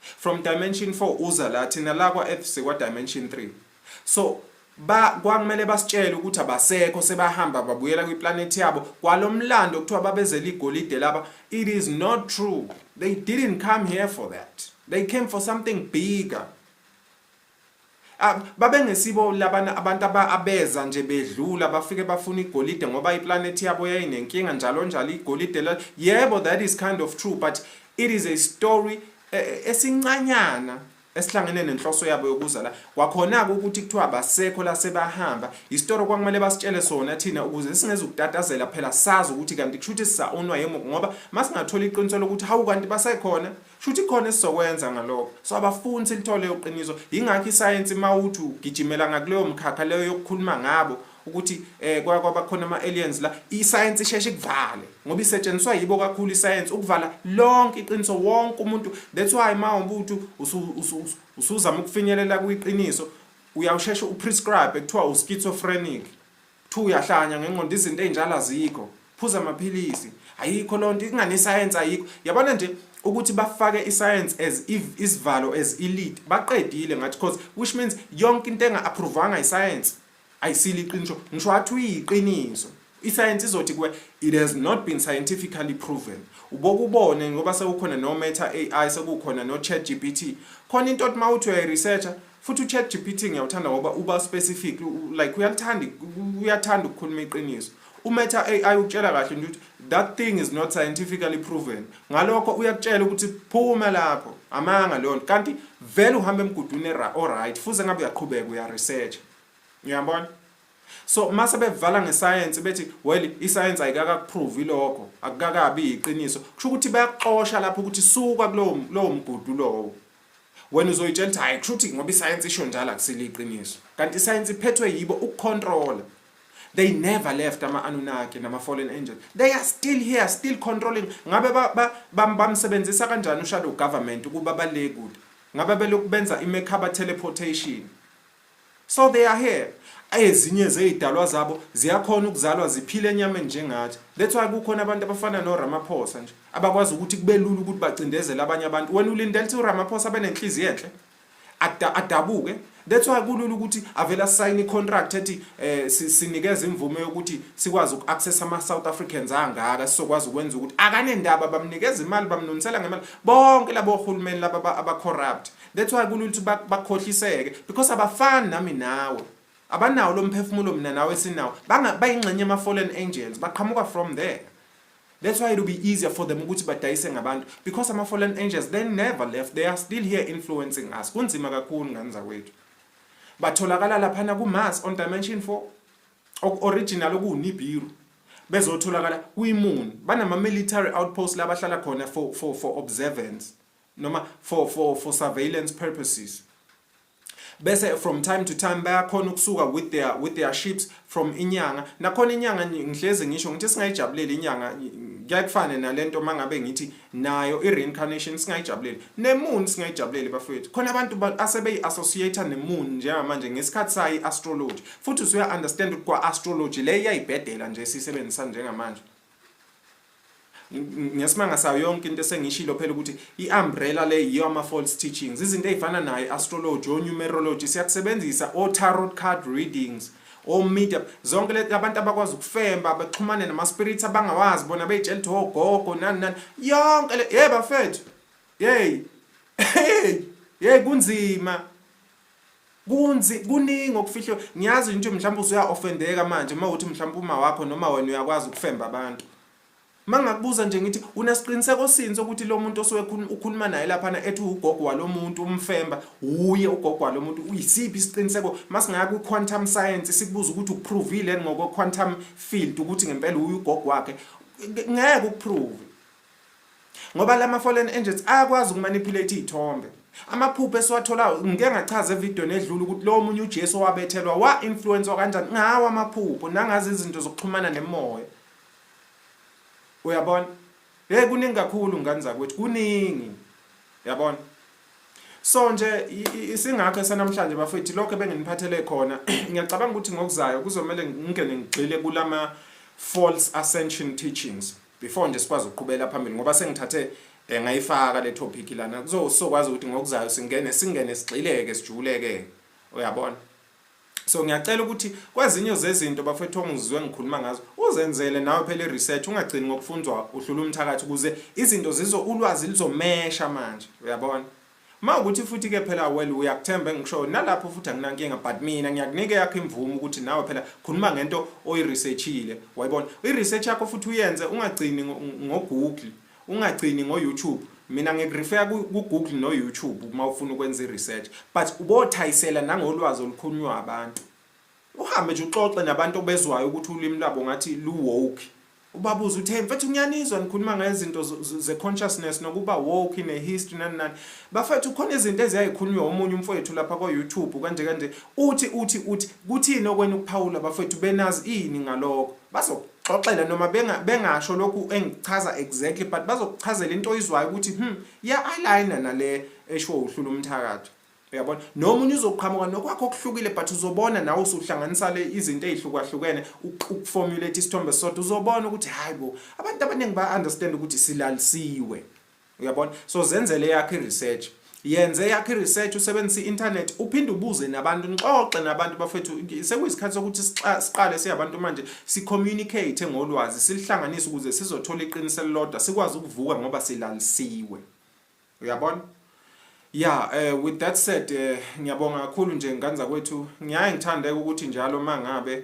From dimension 4 uza la, thina la kwa-Earth sikwa dimension 3. So ba kwakumele basitshele ukuthi abasekho, sebahamba, babuyela kwiplanet yabo. Kwalomlando kuthiwa babezela igolide laba, it is not true. They didn't come here for that. They came for something bigger. Ah, babengesibo labana abantu abeza nje bedlula bafike bafuna igolide ngoba iplanet yabo yayinenkinga njalo njalo, igolide la. Yebo, that is kind of true, but it is a story esincanyana esihlangene nenhloso yabo yokuza la. Kwakhona ukuthi kuthiwa abasekho la, sebahamba, isitori kwakumele basitshele sona thina ukuze singezukutatazela. Phela sazi ukuthi kanti kusho ukuthi sisa-ownwa yimo, ngoba masingathola iqiniso lokuthi hawu, kanti basekhona, shuthi khona esizokwenza ngalokho. So abafuni silithole iqiniso. Yingakho isayensi mawuthi ugijimela ngakuleyo mkhakha leyo yokukhuluma ngabo, ukuthi kwaba khona ama aliens la, i-science isheshe ikuvale ngoba isetshenziswa yibo kakhulu i-science ukuvala lonke iqiniso wonke umuntu. That's why ma umuntu usuzama ukufinyelela kwiqiniso, uyawusheshe uprescribe, kuthiwa u-schizophrenic, kuthiwa uyahlanya ngengqondo, izinto ey'njalo azikho, phuza amaphilisi, ayikho loo nto, ingane isayensi ayikho. Yabona nje ukuthi bafake isayensi as isivalo, as elite, baqedile ngathi, cause which means yonke into enga-approvanga isayensi ayisile iqiniso. Ngisho wathi uyiqiniso, isayensi izothi kuwe it has not been scientifically proven. Ubokubone ngoba sekukhona no-Meta AI, sekukhona no-Chat GPT, khona into othi uma uthi uyayi-researcha futhi u-Chat GPT ngiyawuthanda ngoba uba specific, like uyalithanda, uyathanda ukukhuluma iqiniso. UMeta AI ukutshela kahle nje ukuthi that thing is not scientifically proven. Ngalokho uyakutshela ukuthi phuma lapho, amanga leyo nto, kanti vele uhamba emgudwini alright, fuze ngabe uyaqhubeka uya-research, uyabona. So mase bevala ngescience bethi, well, iscience ayikakakuprove ilokho, akukakabi iqiniso, kusho ukuthi bayakuxosha lapho ukuthi suka kulowo lowo mgudu lowo. Wena uzoyitshela ukuthi hayi, kusho ukuthi ngoba iscience isho njalo akusile iqiniso, kanti iscience iphethwe yibo ukucontrola. They never left, ama-Anunnaki nama-fallen angels, they are still here, still controlling. Ngabe bamsebenzisa kanjani ushadow government ukuba bale kude? Ngabe belokhu benza i-Merkaba teleportation? So they are here. Ezinye zey'dalwa zabo ziyakhona ukuzalwa ziphile enyameni njengathi. That's why kukhona abantu abafana noRamaphosa nje abakwazi ukuthi kube lula ukuthi bacindezele abanye abantu. Wena ulindele ukuthi uRamaphosa abe nenhliziyo enhle, adabuke? That's why kulula ukuthi avele asayine i-contract ethi sinikeza imvume yokuthi sikwazi uku-access ama-South Africans angaka, sizokwazi ukwenza ukuthi akanendaba, bamnikeza imali, bamnunisela ngemali bonke labo hulumeni laba aba-corrupt. That's why kulula ukuthi bakhohliseke because abafani nami nawe, abanawo lo mphefumulo mina nawe sinawo. Bayingxenye ama-fallen angels, baqhamuka from there. That's why it'll be easier for them ukuthi badayise ngabantu because ama-fallen angels, they never left, they are still here influencing us. Kunzima kakhulu, ngane zakwethu. Batholakala laphana ku-Mars on dimension 4, original okuwuNibiru. Bezotholakala kwi-moon, banama-military outposts la bahlala khona for observance noma for surveillance purposes. Bese from time to time bayakhona ukusuka with their ships from inyanga. Nakhona inyanga, ngihlezi ngisho ngithi singayijabuleli inyanga, kuyaye kufane nalento mangabe ngithi nayo i-reincarnation, singayijabuleli nemoon, singayijabuleli bafowethu. Khona abantu asebeyi-associate nemoon njengamanje ngesikhathi sayo i-astrology, futhi usuya-understand ukuthi kwa-astrology le iyayibhedela nje esiyisebenzisa njengamanje. Ngesimanga sayo yonke into esengishilo phela ukuthi i-umbrella le yiyo ama-false teachings, izinto ey'fana nayo i-astrology, o-numerology siyakusebenzisa, o-tarot card readings, o-media, zonke le abantu abakwazi ukufemba baxhumane nama-spirits abangawazi bona, bey'tshela ukuthi ogogo nani nani, yonke le. Ye bafethu, hey hey hey, kunzima, kunzi kuningi okufihliwe. Ngiyazi nje mhlawumbe usuya-offendeka manje uma uthi mhlawumbe uma wakho noma wena uyakwazi ukufemba abantu. Mangakubuza nje ngithi unesiqiniseko sini sokuthi lo muntu osuke ukhuluma naye laphana ethi ugogo walo muntu umfemba uye ugogo walo muntu, uyisiphi isiqiniseko? Masingaya kwi-quantum science sikubuza ukuthi ukuprovile ngokwe-quantum field ukuthi ngempela uye ugogo wakhe, ngeke ukuprove ngoba lama fallen angels ayakwazi ukumanipulate izithombe, amaphupho esiwatholayo. Ngike ngachaza evidweni edlule ukuthi lo munye uJesu owabethelwa wa-influence kanjani ngawo amaphupho nangazi izinto zokuxhumana nemoya, uyabona. Hey, kuningi kakhulu, ngane zakwethu, kuningi, yabona. So nje isingakho esanamhlanje bafethu, lokho ebenginiphathele khona. Ngiyacabanga ukuthi ngokuzayo kuzomele ngingene ngigxile kulama false ascension teachings before nje sikwazi ukuqhubela phambili, ngoba sengithathe ngayifaka le topic lana, kuzosokwazi ukuthi ngokuzayo singene sigxileke, sijuleke, uyabona. So ngiyacela ukuthi kwezinye zezinto bafethu ongizwe ngikhuluma ngazo uzenzele nawe phela i-research, ungagcini ngokufunzwa uhlula umthakathi, ukuze izinto zizo ulwazi lizomesha manje, uyabona. Ma ukuthi futhi ke phela, well, uyakuthemba engikushoyo nalapho futhi anginankinga, but mina ngiyakunika yakho imvume ukuthi nawe phela khuluma ngento oyiresearchile, wayibona i-research yakho futhi uyenze, ungagcini ngo-Google, ungagcini ngo-YouTube. Mina ngikurefer ku-Google no-YouTube uma ufuna ukwenza i-research, but ubothayisela nangolwazi olukhulunywa abantu, uhambe nje uxoxe nabantu obezwayo ukuthi ulimi lwabo ngathi lu-woke. Ubabuze uthi, hey mfethu, ngiyanizwa nikhuluma ngezinto ze-consciousness nokuba woke ne-history, nani nani. Bafethu, khona izinto eziyayikhulunywa omunye umfowethu lapha kwa-YouTube kanje kanje, uthi uthi uthi kuthini okwena ukuphawula bafethu, benazi ini ngalokho? Bazokuxoxela noma bengasho lokhu engichaza exactly, but bazokuchazela into oyizwayo ukuthi ya-aligna nale eshiwo uHlula Umthakathi, uyabona? Nomunye uzoqhamuka nokwakho okuhlukile, but uzobona nawe usuhlanganisa le izinto ezihlukahlukene ukuformulate isithombe sodwa. Uzobona ukuthi hayi bo, abantu abaningi ba-understand ukuthi silalisiwe, uyabona? So zenzele yakho i-research, yenze yakho i-research, usebenzise i-internet, uphinde ubuze nabantu, nixoxe nabantu bafethu. Sekuyisikhathi sokuthi siqale siyabantu manje si-communicate ngolwazi, silihlanganise ukuze sizothola iqiniso elilodwa, sikwazi ukuvuka ngoba silalisiwe, uyabona? Yeah, with that said, ngiyabonga kakhulu nje ngane zakwethu. Ngiyaye ngithande ukuthi njalo mangabe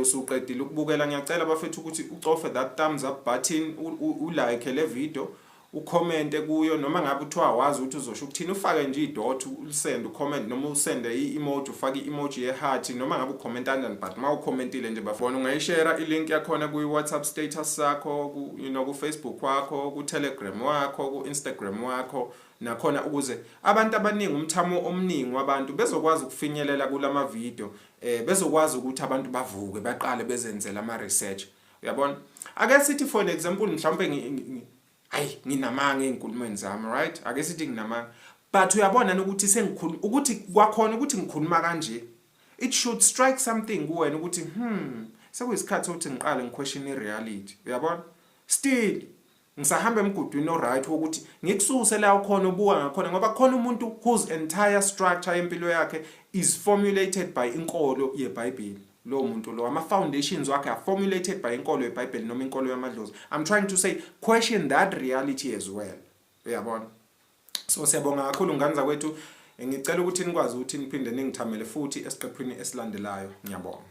usuqedile ukubukela, ngiyacela bafethu ukuthi ucofe that thumbs up button, ulike le video, ucommente kuyo, noma ngabe uthiwa wazi ukuthi uzosho ukuthini, ufake nje idot, ulisende ucomment, noma usende i-emoji, ufake i-emoji ye-heart, noma ngabe ucomment kanjani. But uma ucommentile nje bafona, ungayishare i-link yakhona kwi-WhatsApp status sakho, ku, you know ku-Facebook wakho, ku-Telegram wakho, ku-Instagram wakho nakhona, ukuze abantu abaningi, umthamo omningi wabantu bezokwazi ukufinyelela kulama video, bezokwazi ukuthi abantu bavuke, baqale bezenzela ama research, uyabona? Ake sithi, for an example, mhlawumbe hayi, nginamanga ey'nkulumweni zami, right? Ake sithi nginamanga, but uyabona ukuthi sengikhuluma ukuthi kwakhona ukuthi ngikhuluma kanje, it should strike something kuwena ukuthi sekuyisikhathi sokuthi ngiqale ngiquestion i-reality, uyabona? Still ngisahamba emgudwini o-right wokuthi ngikususe la ukhona ubuka ngakhona, ngoba khona umuntu whose entire structure yempilo yakhe is formulated by inkolo yeBhayibheli. Lowo muntu lo, ama-foundations wakhe are formulated by inkolo yeBhayibheli noma inkolo yamadlozi. I'm trying to say, question that reality as well, uyabona? So siyabonga kakhulu ngane zakwethu. Ngicela ukuthi nikwazi ukuthi niphinde ningithamele futhi esiqephini esilandelayo. Ngiyabonga.